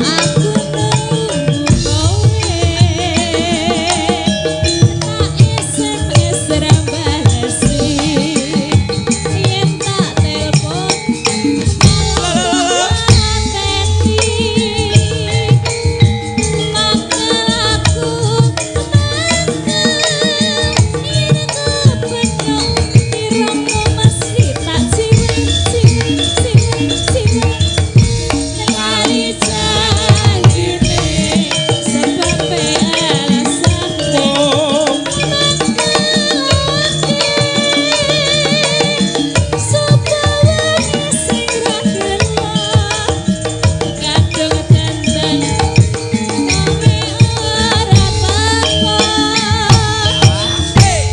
aku nunggu kowe tak SMS ra balesi yen tak telpon Kadung dandan kowe ora takon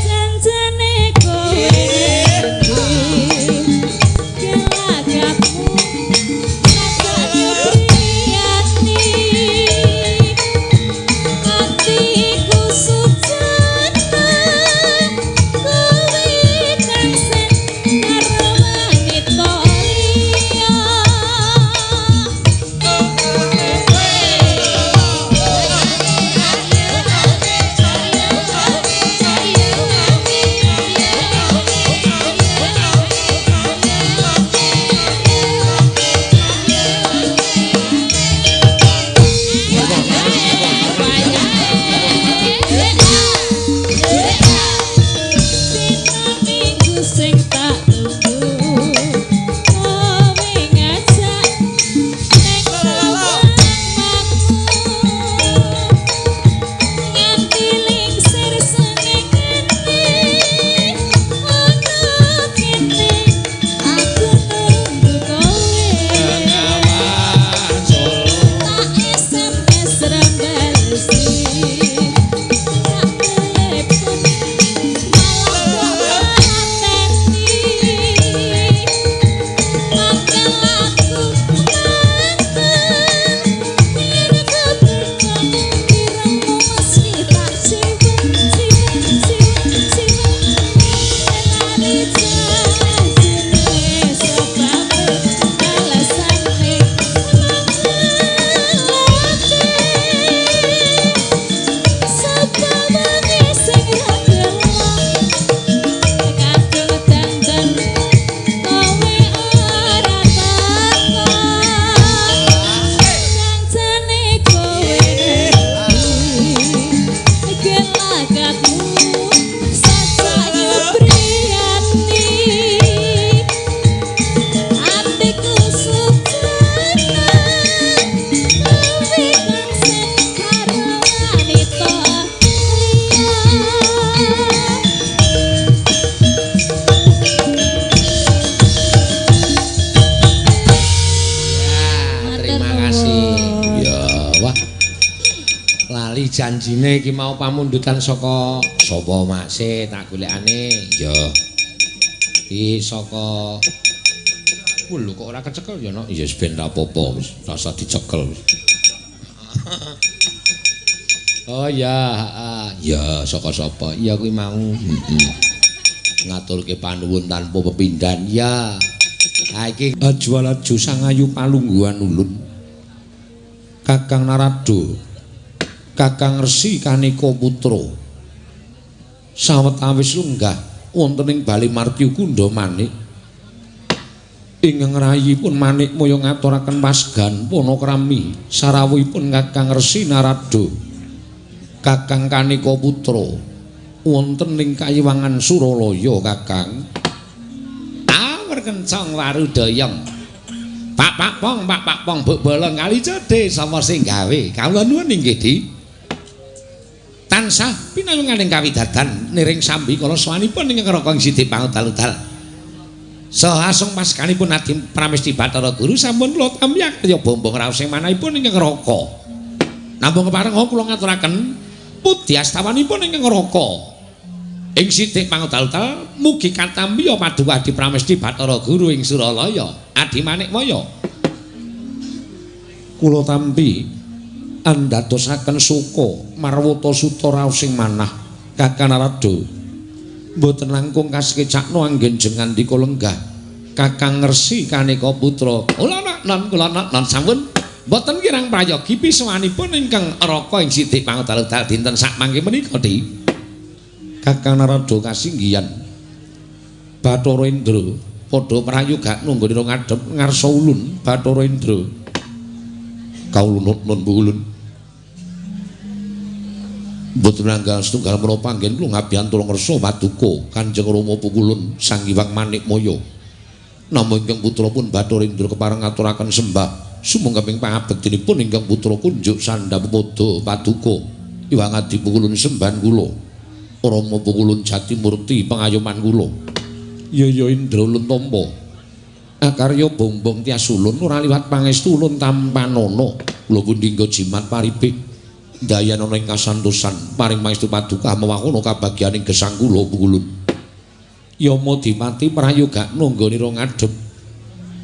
janjane kowe gelagakmu rasane priyati atiku sujana kowe kangsen karo wanita liya. Minggu sing tak tunggu kowe ngajak ning Tawangmangu nganti lingsir sengene ana kene aku nunggu kowe tak SMS ra balesi tak telepon malah kok mateni mangkel aku mangkel yen kepeksa irungmu mesti tak ciwet ciwet ciwet ciwet lali janjine sebabe alasane mangkelake sapa wengi sing ra gelem kadung dandan kowe ora takon janjane kowe ngerti gelagakmu sajake priyati atiku sujana kowe kangsen karo wanita liya. Ya, terima kasih. Ya, wah. Lali janjine iki mau pamundutan saka sapa Makse tak golekane. Ya. Iki saka lho kok ora kecekel ya, Nok? Ya wis ben ra apa-apa wis, rasa dicekel wis. Oh ya, heeh. Ya saka sapa? Iya kuwi mau. Heeh. Ngaturke panuwun tanpa pepindhan. Ya. Ha iki aja sangayu palungguhan ulun. Kakang Narada, Kakang Resi Kaneka Putra. Sawetawis lenggah wonten ing Bale Martya Kundha Manik. Ingkang rayipun Manikmaya ngaturaken pasgan panakrami sarawuhipun Kakang Resi Narada. Kakang Kanika Putra wonten ing Kayiwangan Suralaya Kakang. Awur kencang warudayang. Pak pak pong pak pak pong buk bolong kali jode sapa sing gawe? Kawula nuwun inggih Di. Tansah pinayunganing kawidadan niring sambi kala swanipun ingkang raka ing sithik pangudal-udal. Saha asung paskanipun Adi Pramesti Bathara Guru sampun kula tampi kaya bombong raos ing manahipun ingkang raka. Namung kepareng kula ngaturaken puji astawanipun ingkang raka. Ing sithik pangudal-udal mugi katampi paduka Adi Pramesti Bathara Guru ing Suralaya. Adi Manikmaya. Kula tampi andadosaken suka marwata suta raos ing manah Kakang Narada. Mboten langkung kasekecakno anggen jengandika lenggah Kakang Resi Kanika Putra. Kula non kula non sampun mboten kirang prayogi pisawanipun ingkang raka ing sithik pangudal-udal dinten sakmangke menika Di. Kakang Narada kasinggihan Bathara Indra padha prayogakno nggone ngadhep ngarsa ulun Bathara Indra. Kawula nun ulun. Mboten nanggal setunggal menapa anggen kula ngabiyantara ngersa paduka Kanjeng Rama Pukulun Sang Hyang Manikmaya. Namung ingkang putra pun Bathara Indra kepareng ngaturaken sembah sumangga ping pangabektinipun ingkang putra kunjuk sandhap pada paduka Hyang Adi Pukulun sembahan kula. Rama Pukulun Jatimurti pengayoman kula. Ya ya Indra ulun tampa. Akarya bongbong tias ulun ora liwat pangestu ulun tampanana. Kula pundi nggo jimat paribik. Dayanana ing kasantosan paring pangestu paduka mewakana kabagyaning gesang kula Pukulun. Yama Dimati prayogakno nggonira ngadhep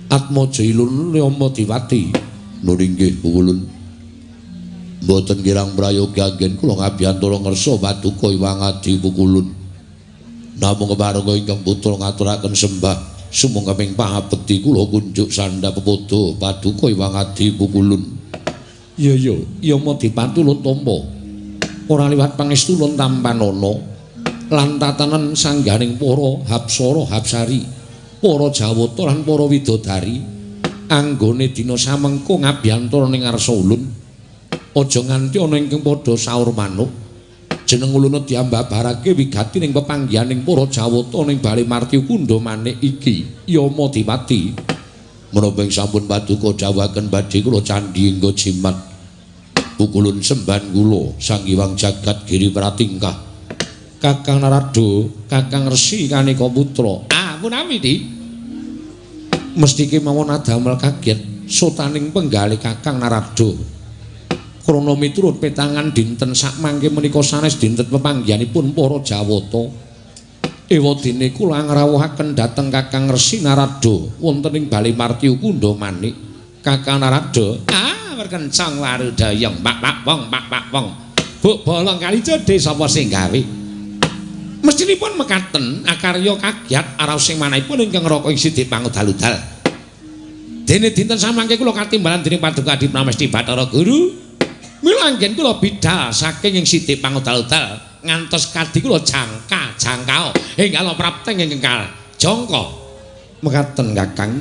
Atmaja ilun Yama Diwati. Nun inggih Pukulun. Mboten kirang prayoga anggen kula ngabiyantara ngersa paduka Hyang Adi Pukulun. Namung keparengga ingkang putra ngaturaken sembah sumangga ping pangabekti kula kunjuk sandhap pepodo paduka Hyang Adi Pukulun. Ya ya Yama Dipati ulun tampa. Ora liwat pangestu ulun tampanana lan tatanan sangganing para hapsara hapsari, para jawata lan para widodari anggone dina samengko ngabiyantara ning ngarsa ulun. Aja nganti ana ingkang padha saur manuk. Jeneng ulun diambabarake wigati ning pepanggihaning para jawata ning Bale Martya Kundha Manik iki Yama Dipati. Menapa ing sampun paduka dawuhaken badhe kula candhi engga jimat. Pukulun sembahan kula Sang Hyang Jagat Giri Pratingkah. Kakang Narada, Kakang Resi Kanika Putra. Ah, punami Di. Mesti kemawon adamel kaget sotaning penggalih Kakang Narada. Krana miturut petangan dinten sakmangke menika sanes dinten pepanggihanipun para jawata. Ewadene kula ngrawuhaken dhateng Kakang Resi Narada wonten ing Bale Martya Kundha Manik. Kakang Narada, ah werkencang warudayang pak pak pong pak pak pong. Buk bolong kali jode sapa sing gawe? Mestinipun mekaten akarya kagiat araos sing manahipun ingkang raka ing sithik pangudal-udal. Dene dinten samangke kula katimbalan dening Paduka Adi Pramesti Bathara Guru. Mila anggen kula bidal saking ing sithik pangudal-udal ngantos kadi kula jangka jangkao enggal prapteng ingkang jangka. Mekaten Kakang.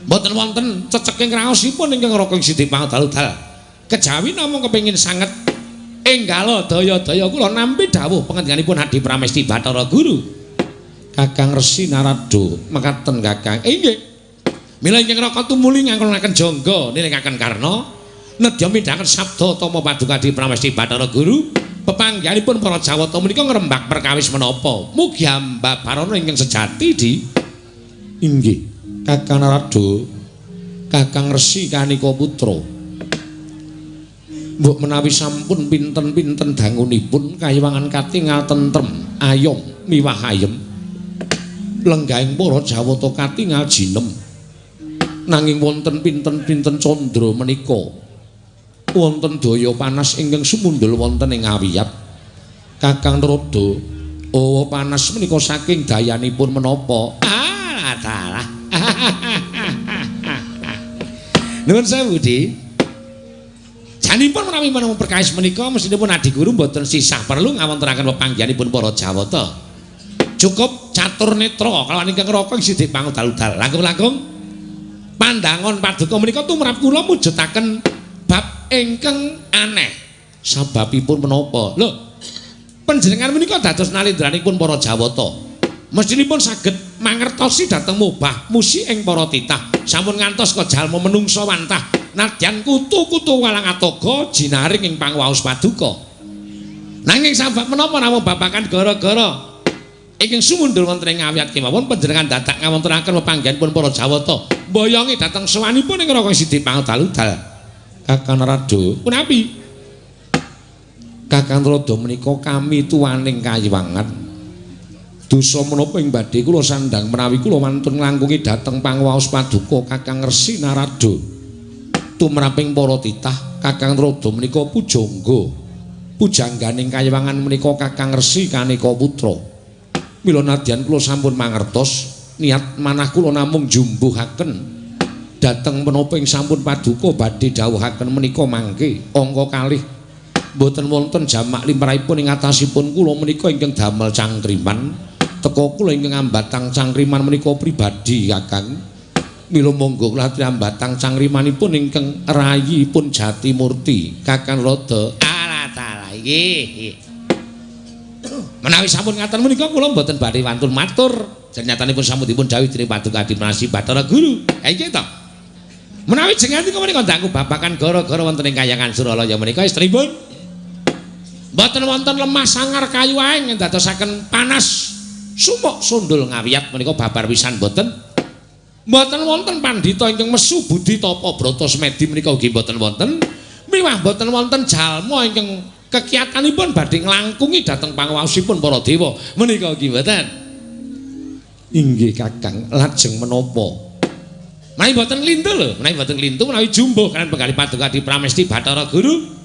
Mboten wonten ceceking raosipun ingkang raka ing sithik pangudal-udal. Kejawi namung kepengin sanget enggala daya-daya kula nampi dawuh pangendikaipun Adi Pramesti Bathara Guru. Kakang Resi Narada mekaten Kakang. Inggih. Mila ingkang raka tumuli ngangkonaken jangga nilingaken karna nedya midhanget sabda tama paduka Adi Pramesti Bathara Guru. Pepanggihanipun para jawata menika ngrembak perkawis menapa? Mugi ambabarana ingkang sejati Di. Inggih. Kakang Narada, Kakang Resi Kanika Putra. Mbok menawi sampun pinten-pinten dangunipun kayiwangan katingal tentrem, ayom miwah ayem. Lenggahing para jawata katingal jinem. Nanging wonten pinten-pinten candra menika wonten daya panas ingkang sumundhul wonten ing awiyat. Kakang Narada, oh panas menika saking dayanipun menapa? Ah, dalah. Nuwun sewu, Di. Janipun menawi menapa perkawis menika mestinipun adiguru mboten sisah perlu ngawontenaken pepanggihanipun para Jawata. Cukup catur netra kalawan ingkang raka ing sidik pangudal-udal. Langkung-langkung pandangon paduka menika tumrap kula mujudaken bab ingkang aneh. Sababipun menapa? Lho, panjenengan menika dados nalendranipun para Jawata. Mestinipun saged mangertosi dhateng mubah musi ing para titah. Sampun ngantos kajalma menungsa wantah nadyan kutu-kutu walang atoga jinaring ing pangwaos paduka. Nanging sabab menapa namung babagan gara-gara ingkang sumundul wonten ing ngawiyat kemawon panjenengan dadak ngawontenaken pepanggihanipun para Jawata mboyongi dhateng sowanipun ing Raka Sidi Pangudal-udal. Kakang Narada, punapi? Kakang Narada menika kami tuwaning kayiwangan. Dosa menapa ing badhe kula sandhang menawi kula wantun nglangkungi dhateng pangwaos paduka Kakang Resi Narada. Tumraping para titah Kakang Narada menika pujangga. Pujangganing kayiwangan menika Kakang Resi Kaneka Putra. Mila nadyan kula sampun mangertos niat manah kula namung jumbuhaken dhateng menapa ing sampun paduka badhe dawuhaken menika mangke angka kalih mboten wonten jamak limrahipun ing atasipun kula menika ingkang damel cangkriman. Teka kula ingkang ambatang cangkriman menika pribadi Kakang. Mila monggo kula ambatang cangkrimanipun ingkang rayipun Jatimurti Kakang Rada. Alah talah iki. Menawi sampun ngaten menika kula mboten badhe wantun matur. Nyatanipun sampun dipun dawuhi dening Paduka Adiprasi Bathara Guru. Ha iki to. Menawi jenengan menika ndangku babakan gara-gara wonten ing kayangan Suralaya menika estripun mboten wonten lemah sangar kayu aeng ndadosaken panas sumuk sundul ngawiyat menika babar pisan mboten. Mboten wonten pandhita ingkang mesu budi tapa brata semedi menika ugi mboten wonten. Miwah mboten wonten jalma ingkang kekiyatanipun badhe nglangkungi dhateng pangwaosipun para dewa menika ugi mboten. Inggih Kakang, lajeng menapa? Menawi mboten lintu lho, menawi mboten lintu menawi jumbuh kaliyan penggalih Paduka Adi Pramesti Bathara Guru.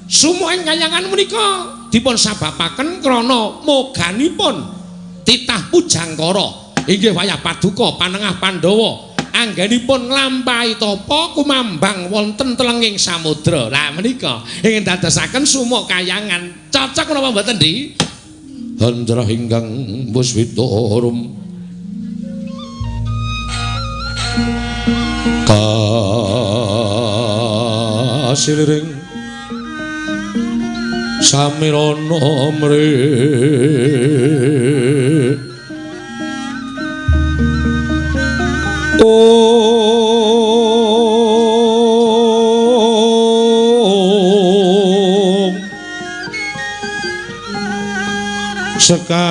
Sumuk ing kayangan menika dipun sababaken krana moganipun titah Pujangkara inggih wayah paduka panengah Pandhawa anggenipun nglampahi tapa kumambang wonten telenging samudra. Lah menika ingkang dadosaken sumuk kayangan. Cocok menapa mboten, Di? Handra ingkang puswita rum kasiliring samirana mre om sekar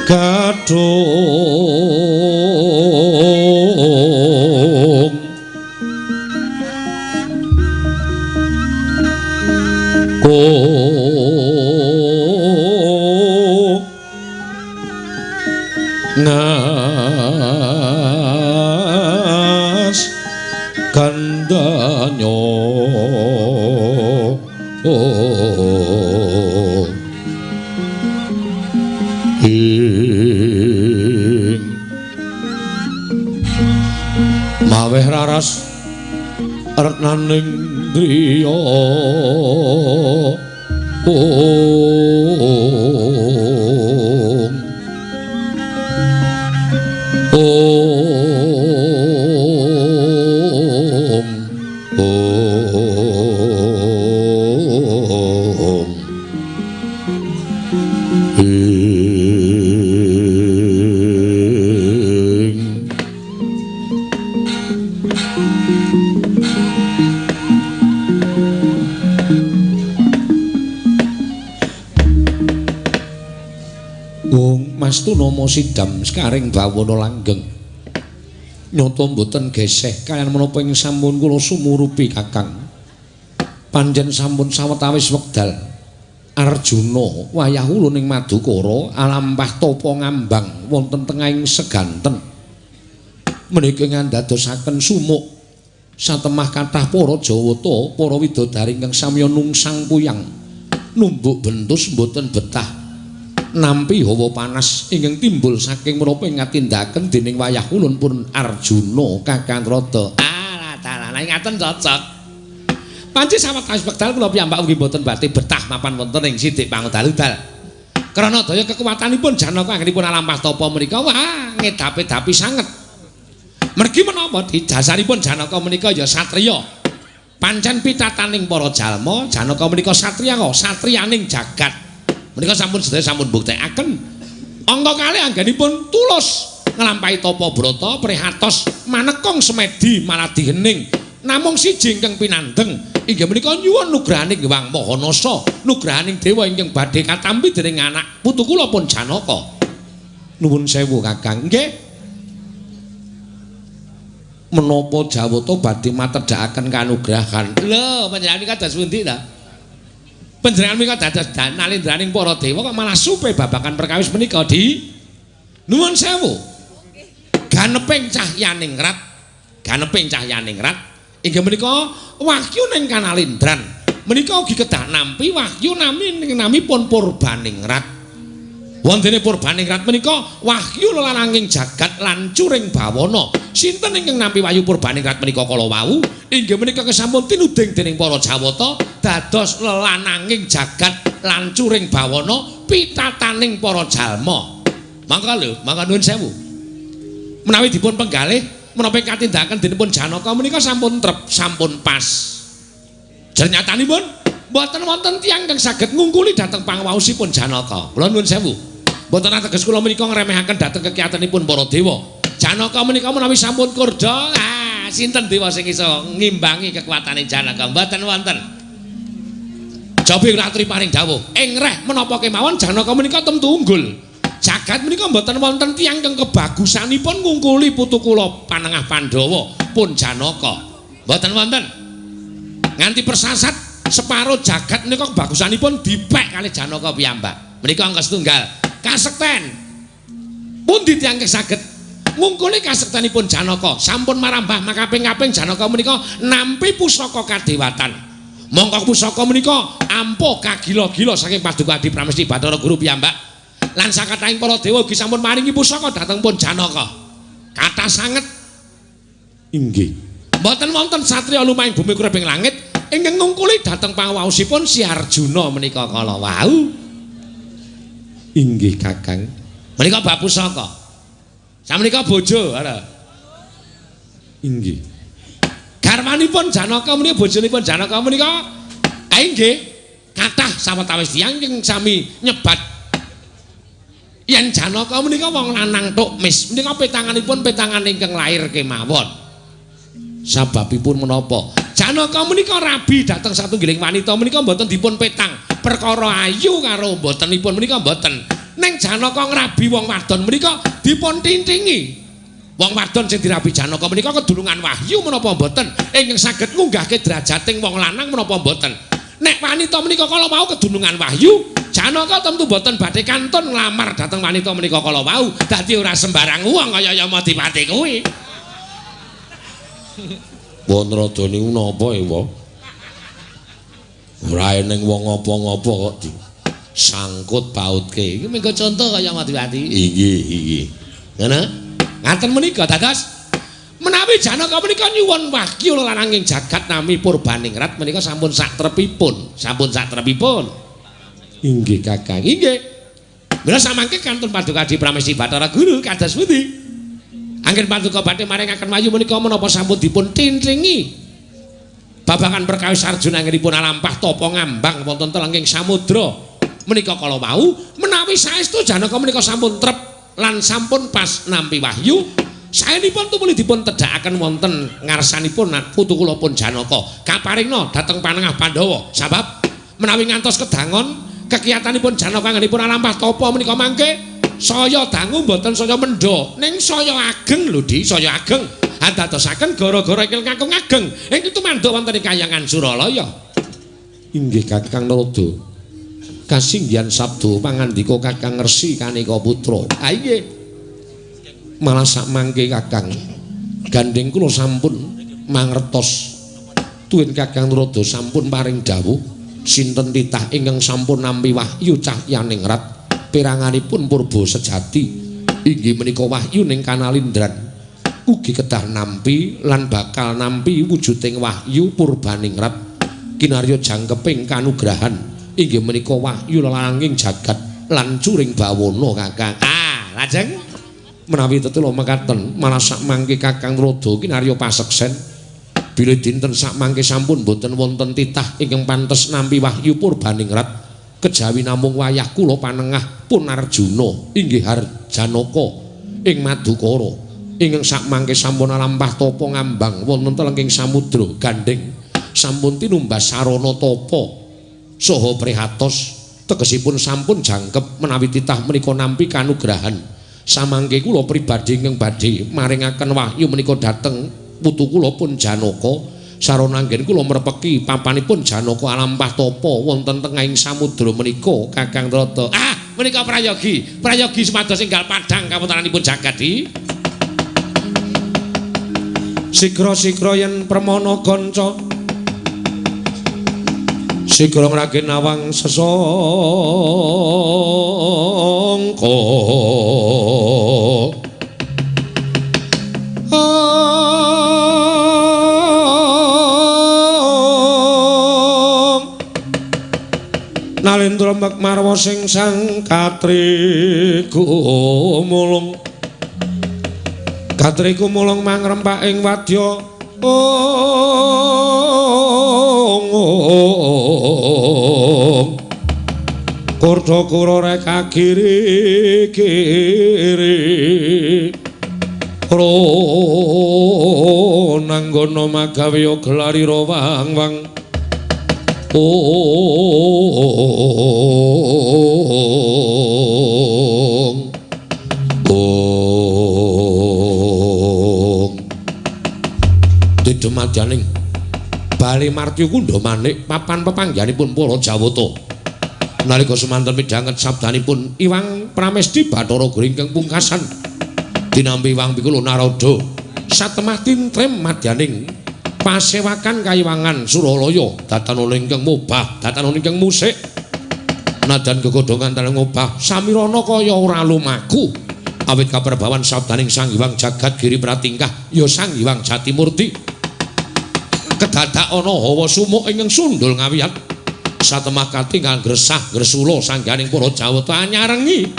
gadhung ko ngas gandanyo ing maweh raras retnaning driya om om om ing Wong Mas Tunama sidam sekaring bawana langgeng. Nyata mboten geseh kaliyan menapa ing sampun kula sumurupi Kakang. Pancen sampun sawetawis wekdal Arjuna wayah ulun ing Madukara alampah tapa ngambang wonten tengahing seganten. Menika ngandadosaken sumuk satemah kathah para Jawata, para widodari ingkang samya nungsang puyang numbuk bentus mboten betah. Nampi hawa panas ingkang timbul saking menapa ing katindaken dening wayah ulun pun Arjuna Kakang Rada. Ah, dalah ngaten cocok. Panci sawetawis wekdal kula piyambak ugi mboten badhe betah mapan wonten ing Sidik Pangudal-udal. Krana daya kekuatanipun Janaka anggenipun alampah tapa menika wah ngedapi-dapi sanget. Mergi menapa dijasaripun Janaka menika ya satriya. Pancen pitataning para jalma, Janaka menika satriya kok, satriyaning jagat. Menika sampun sedaya sampun buktekaken. Angka kalih anggenipun tulus nglampahi tapa brata prihatos manekung semedi maladi hening. Namung siji ingkang pinandeng inggih menika nyuwun nugrahaning Hyang Maha Nasa, nugrahaning dewa ingkang badhe katampi dening anak putu kula pun Janaka. Nuwun sewu Kakang. Nggih. Menapa Jawata badhe matedhakaken kanugrahan? Lho, panjenengan menika dados pundi ta? Panjenengan menika dados nalendraning para dewa kok malah supe babagan perkawis menika di nuwun sewu. Ganeping cahyaning rat, ganeping cahyaning rat inggih menika wahyu ning kanalendran. Menika ugi kedah nampi wahyu nami namipun Purbaningrat. Wontene Purbaningrat menika wahyu lelananging jagat lan curing bawana. Sinten ingkang nampi wahyu Purbaningrat menika kala wau? Inggih menika kesampun tinuding dening para Jawata dados lelananging jagat lan curing bawana pitataning para jalma. Mangka lho, mangka nuwun sewu. Menawi dipun penggalih menapa katindakan denipun Janaka menika sampun trep, sampun pas. Jernyatanipun mboten wonten tiyang ingkang saged ngungkuli dhateng pangwaosipun Janaka. Kula nuwun sewu. Mboten ateges kula menika ngremehaken dhateng kekiyatanipun para dewa. Janaka menika menawi sampun kurda, ah sinten dewa sing iso ngimbangi kekuatane Janaka? Mboten wonten. Jabi ratri paring dawuh, ing reh menapa kemawon Janaka menika temtu unggul. Jagat menika mboten wonten tiyang ingkang kebagusanipun ngungkuli putu kula panengah Pandhawa pun Janaka. Mboten wonten. Nganti persasat separo jagat menika kebagusanipun dipek kalih Janaka piyambak. Menika angka setunggal. Kasekten. Pundi tiyang ingkang saged ngungkuli kasektenipun Janaka? Sampun marambah makaping-kaping Janaka menika nampi pusaka kadewatan. Mongko pusaka menika ampuh kagila-gila saking Paduka Adi Pramesti Bathara Guru piyambak. Lan sakathahing para dewa ugi sampun maringi pusaka dhateng pun Janaka. Kathah sanget. Inggih. Mboten wonten satriya lumahing bumi kureping langit ingkang ngungkuli dhateng pangwaosipun Si Arjuna menika kala wau. Inggih Kakang. Menika bab pusaka. Samenika bojo, ora. Inggih. Garwanipun Janaka menika bojonipun Janaka menika inggih kathah sawetawis tiyang ingkang sami nyebat yen Janaka menika wong lanang tuk mis. Menika petanganipun petangan ingkang lair kemawon. Sababipun menapa? Janaka menika rabi dhateng satunggiling wanita menika mboten dipun petang. Perkara ayu karo mbotenipun menika mboten. Ning Janaka ngrabi wong wadon menika dipun tintingi. Wong wadon sing dirabi Janaka menika kedulungan wahyu menapa mboten ingkang saged ngunggahke derajating wong lanang menapa mboten. Nek wanita menika kala wau kedulungan wahyu, Janaka tentu mboten badhe kantun nglamar dhateng wanita menika kala wau. Dadi ora sembarang wong kaya Yamadipati kuwi. Wanrada niku napa ya, Wa? Ora eneng wong apa-apa kok disangkut pautke. Iki mengko contoh kaya Yamadipati. Inggih, inggih. Ngono? Ngaten menika dados menawi Janaka menika nyuwun wahyu lananging jagat nami Purbaningrat menika sampun satrepipun, sampun satrepipun. Inggih Kakang, inggih. Mila samangke kantun Paduka Adi Pramesti Bathara Guru kados pundi? Anggen paduka badhe maringaken wahyu menika menapa sampun dipun tintingi babagan perkawis Arjuna anggenipun alampah tapa ngambang wonten telenging samudra menika kala wau menawi saestu Janaka menika sampun trep lan sampun pas nampi wahyu saenipun tumuli dipun tedhakaken wonten ngarsanipun putu kula pun Janaka kaparingna dhateng panengah Pandhawa sabab menawi ngantos kedangon kekiyatanipun Janaka anggenipun alampah tapa menika mangke saya dangu mboten saya mendha ning saya ageng lho Di saya ageng andadosaken gara-gara ingkang kakung ageng ingkang tumanduk wonten ing kayangan Suralaya. Inggih Kakang Narada. Kasinggihan sabda pangandika Kakang Resi Kaneka Putra. Ha inggih. Malah sakmangke Kakang gandeng kula sampun mangertos tuwin Kakang Narada sampun paring dawuh sinten titah ingkang sampun nampi wahyu cahyaningrat. Peranganipun purba sejati inggih menika wahyuning kanalindran ugi kedah nampi lan bakal nampi wujuding wahyu purbaningrat kinarya jangkeping kanugrahan inggih menika wahyu lalanging jagat lan curing bawana Kakang. Ah, lajeng menawi tetula mekaten malah sakmangke Kakang Tuladha kinarya paseksen bilih dinten sakmangke sampun boten wonten titah ingkang pantes nampi wahyu purbaningrat kejawi namung wayah kula panengah pun Arjuna inggih Harjanaka ing Madukara ingkang sakmangke sampun alampah tapa ngambang wonten telenging samudra gandheng sampun tinumbas sarana tapa saha prihatos tegesipun sampun jangkep menawi titah menika nampi kanugrahan samangke kula pribadi ingkang badhe maringaken wahyu menika dhateng putu kula pun Janaka sarana anggen kula mrepeki papanipun Janaka alampah tapa wonten tengahing samudra menika Kakang Tuladha. Ah, menika prayogi, prayogi supados enggal padhang kawontenanipun jagat di. Sigra-sigra yen permana kanca sigra ngragin nawang sesangka. Nalendra mek marwa sing sang katriku mulung katriku mulung mangrempak ing wadya ong kurda kura reka kiri kiri ro nanggono magawe gelarira wang wang ong ong didumadyaning Bali Martya Kundha Manik papan pepanggihanipun para Jawata nalika semanten midhanget sabdanipun Iwang Pramesti Bathara Guru ingkang pungkasan dinampi Iwang Pikula Narada satemah tintrem madyaning pasewakan kayiwangan Suralaya datanana ingkang mobah datanana ingkang musik nadan gegodhongan dalan ngobah samirana kaya ora lumaku awit kaperbawan sabdaning Sang Hyang Jagat Giri Pratingkah ya Sang Hyang Jatimurti kedadak ana hawa sumuk ingkang sundul ngawiyat satemah katingal gresah gresula sangganing para Jawata nyarengi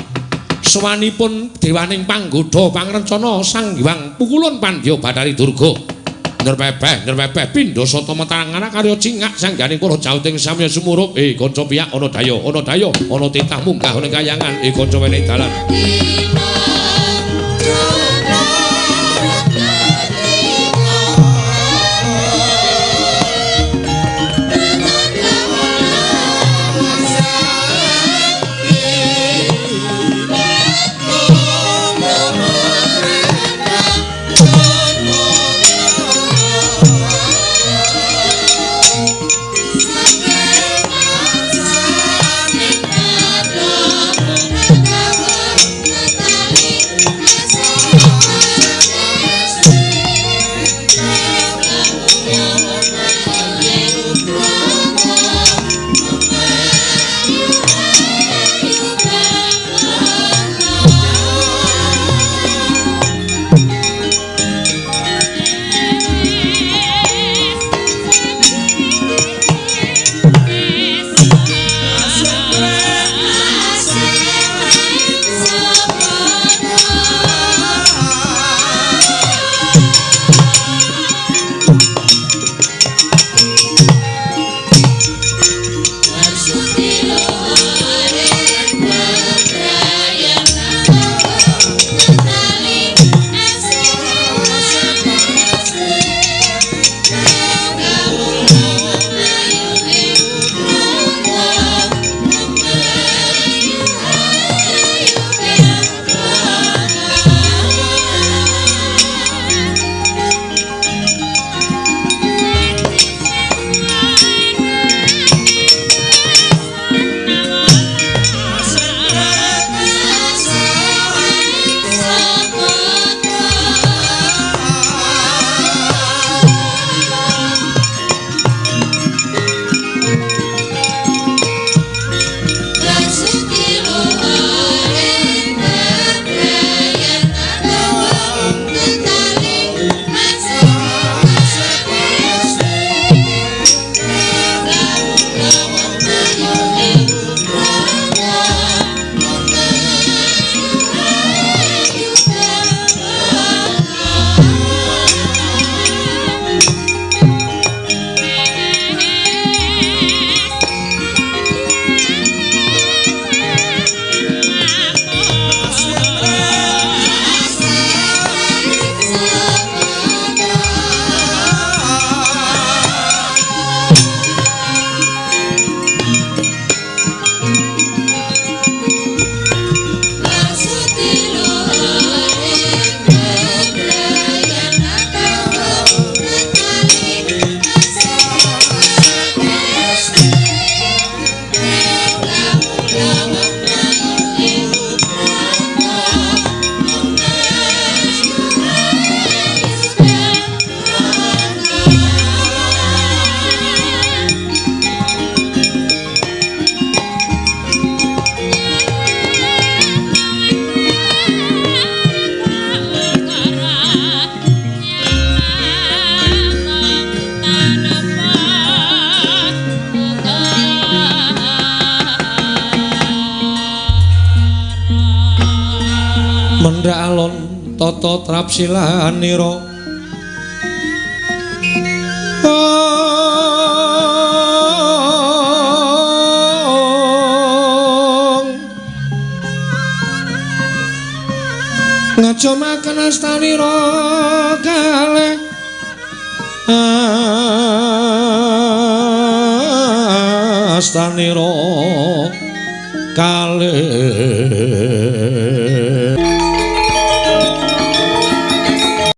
sowanipun dewaning panggodha pangrencana Sang Hyang Pukulun Pandya Bathari Durga nrepepeh nrepepeh pindha sata metangan karya cingak sangganing para Jawata ing samya sumurup kanca piyak ana daya ana daya ana titah munggah ana kayangan kanca wene dalan. Thank you. tata trapsilanira. Ngajomaken astanira kalih astanira kalih.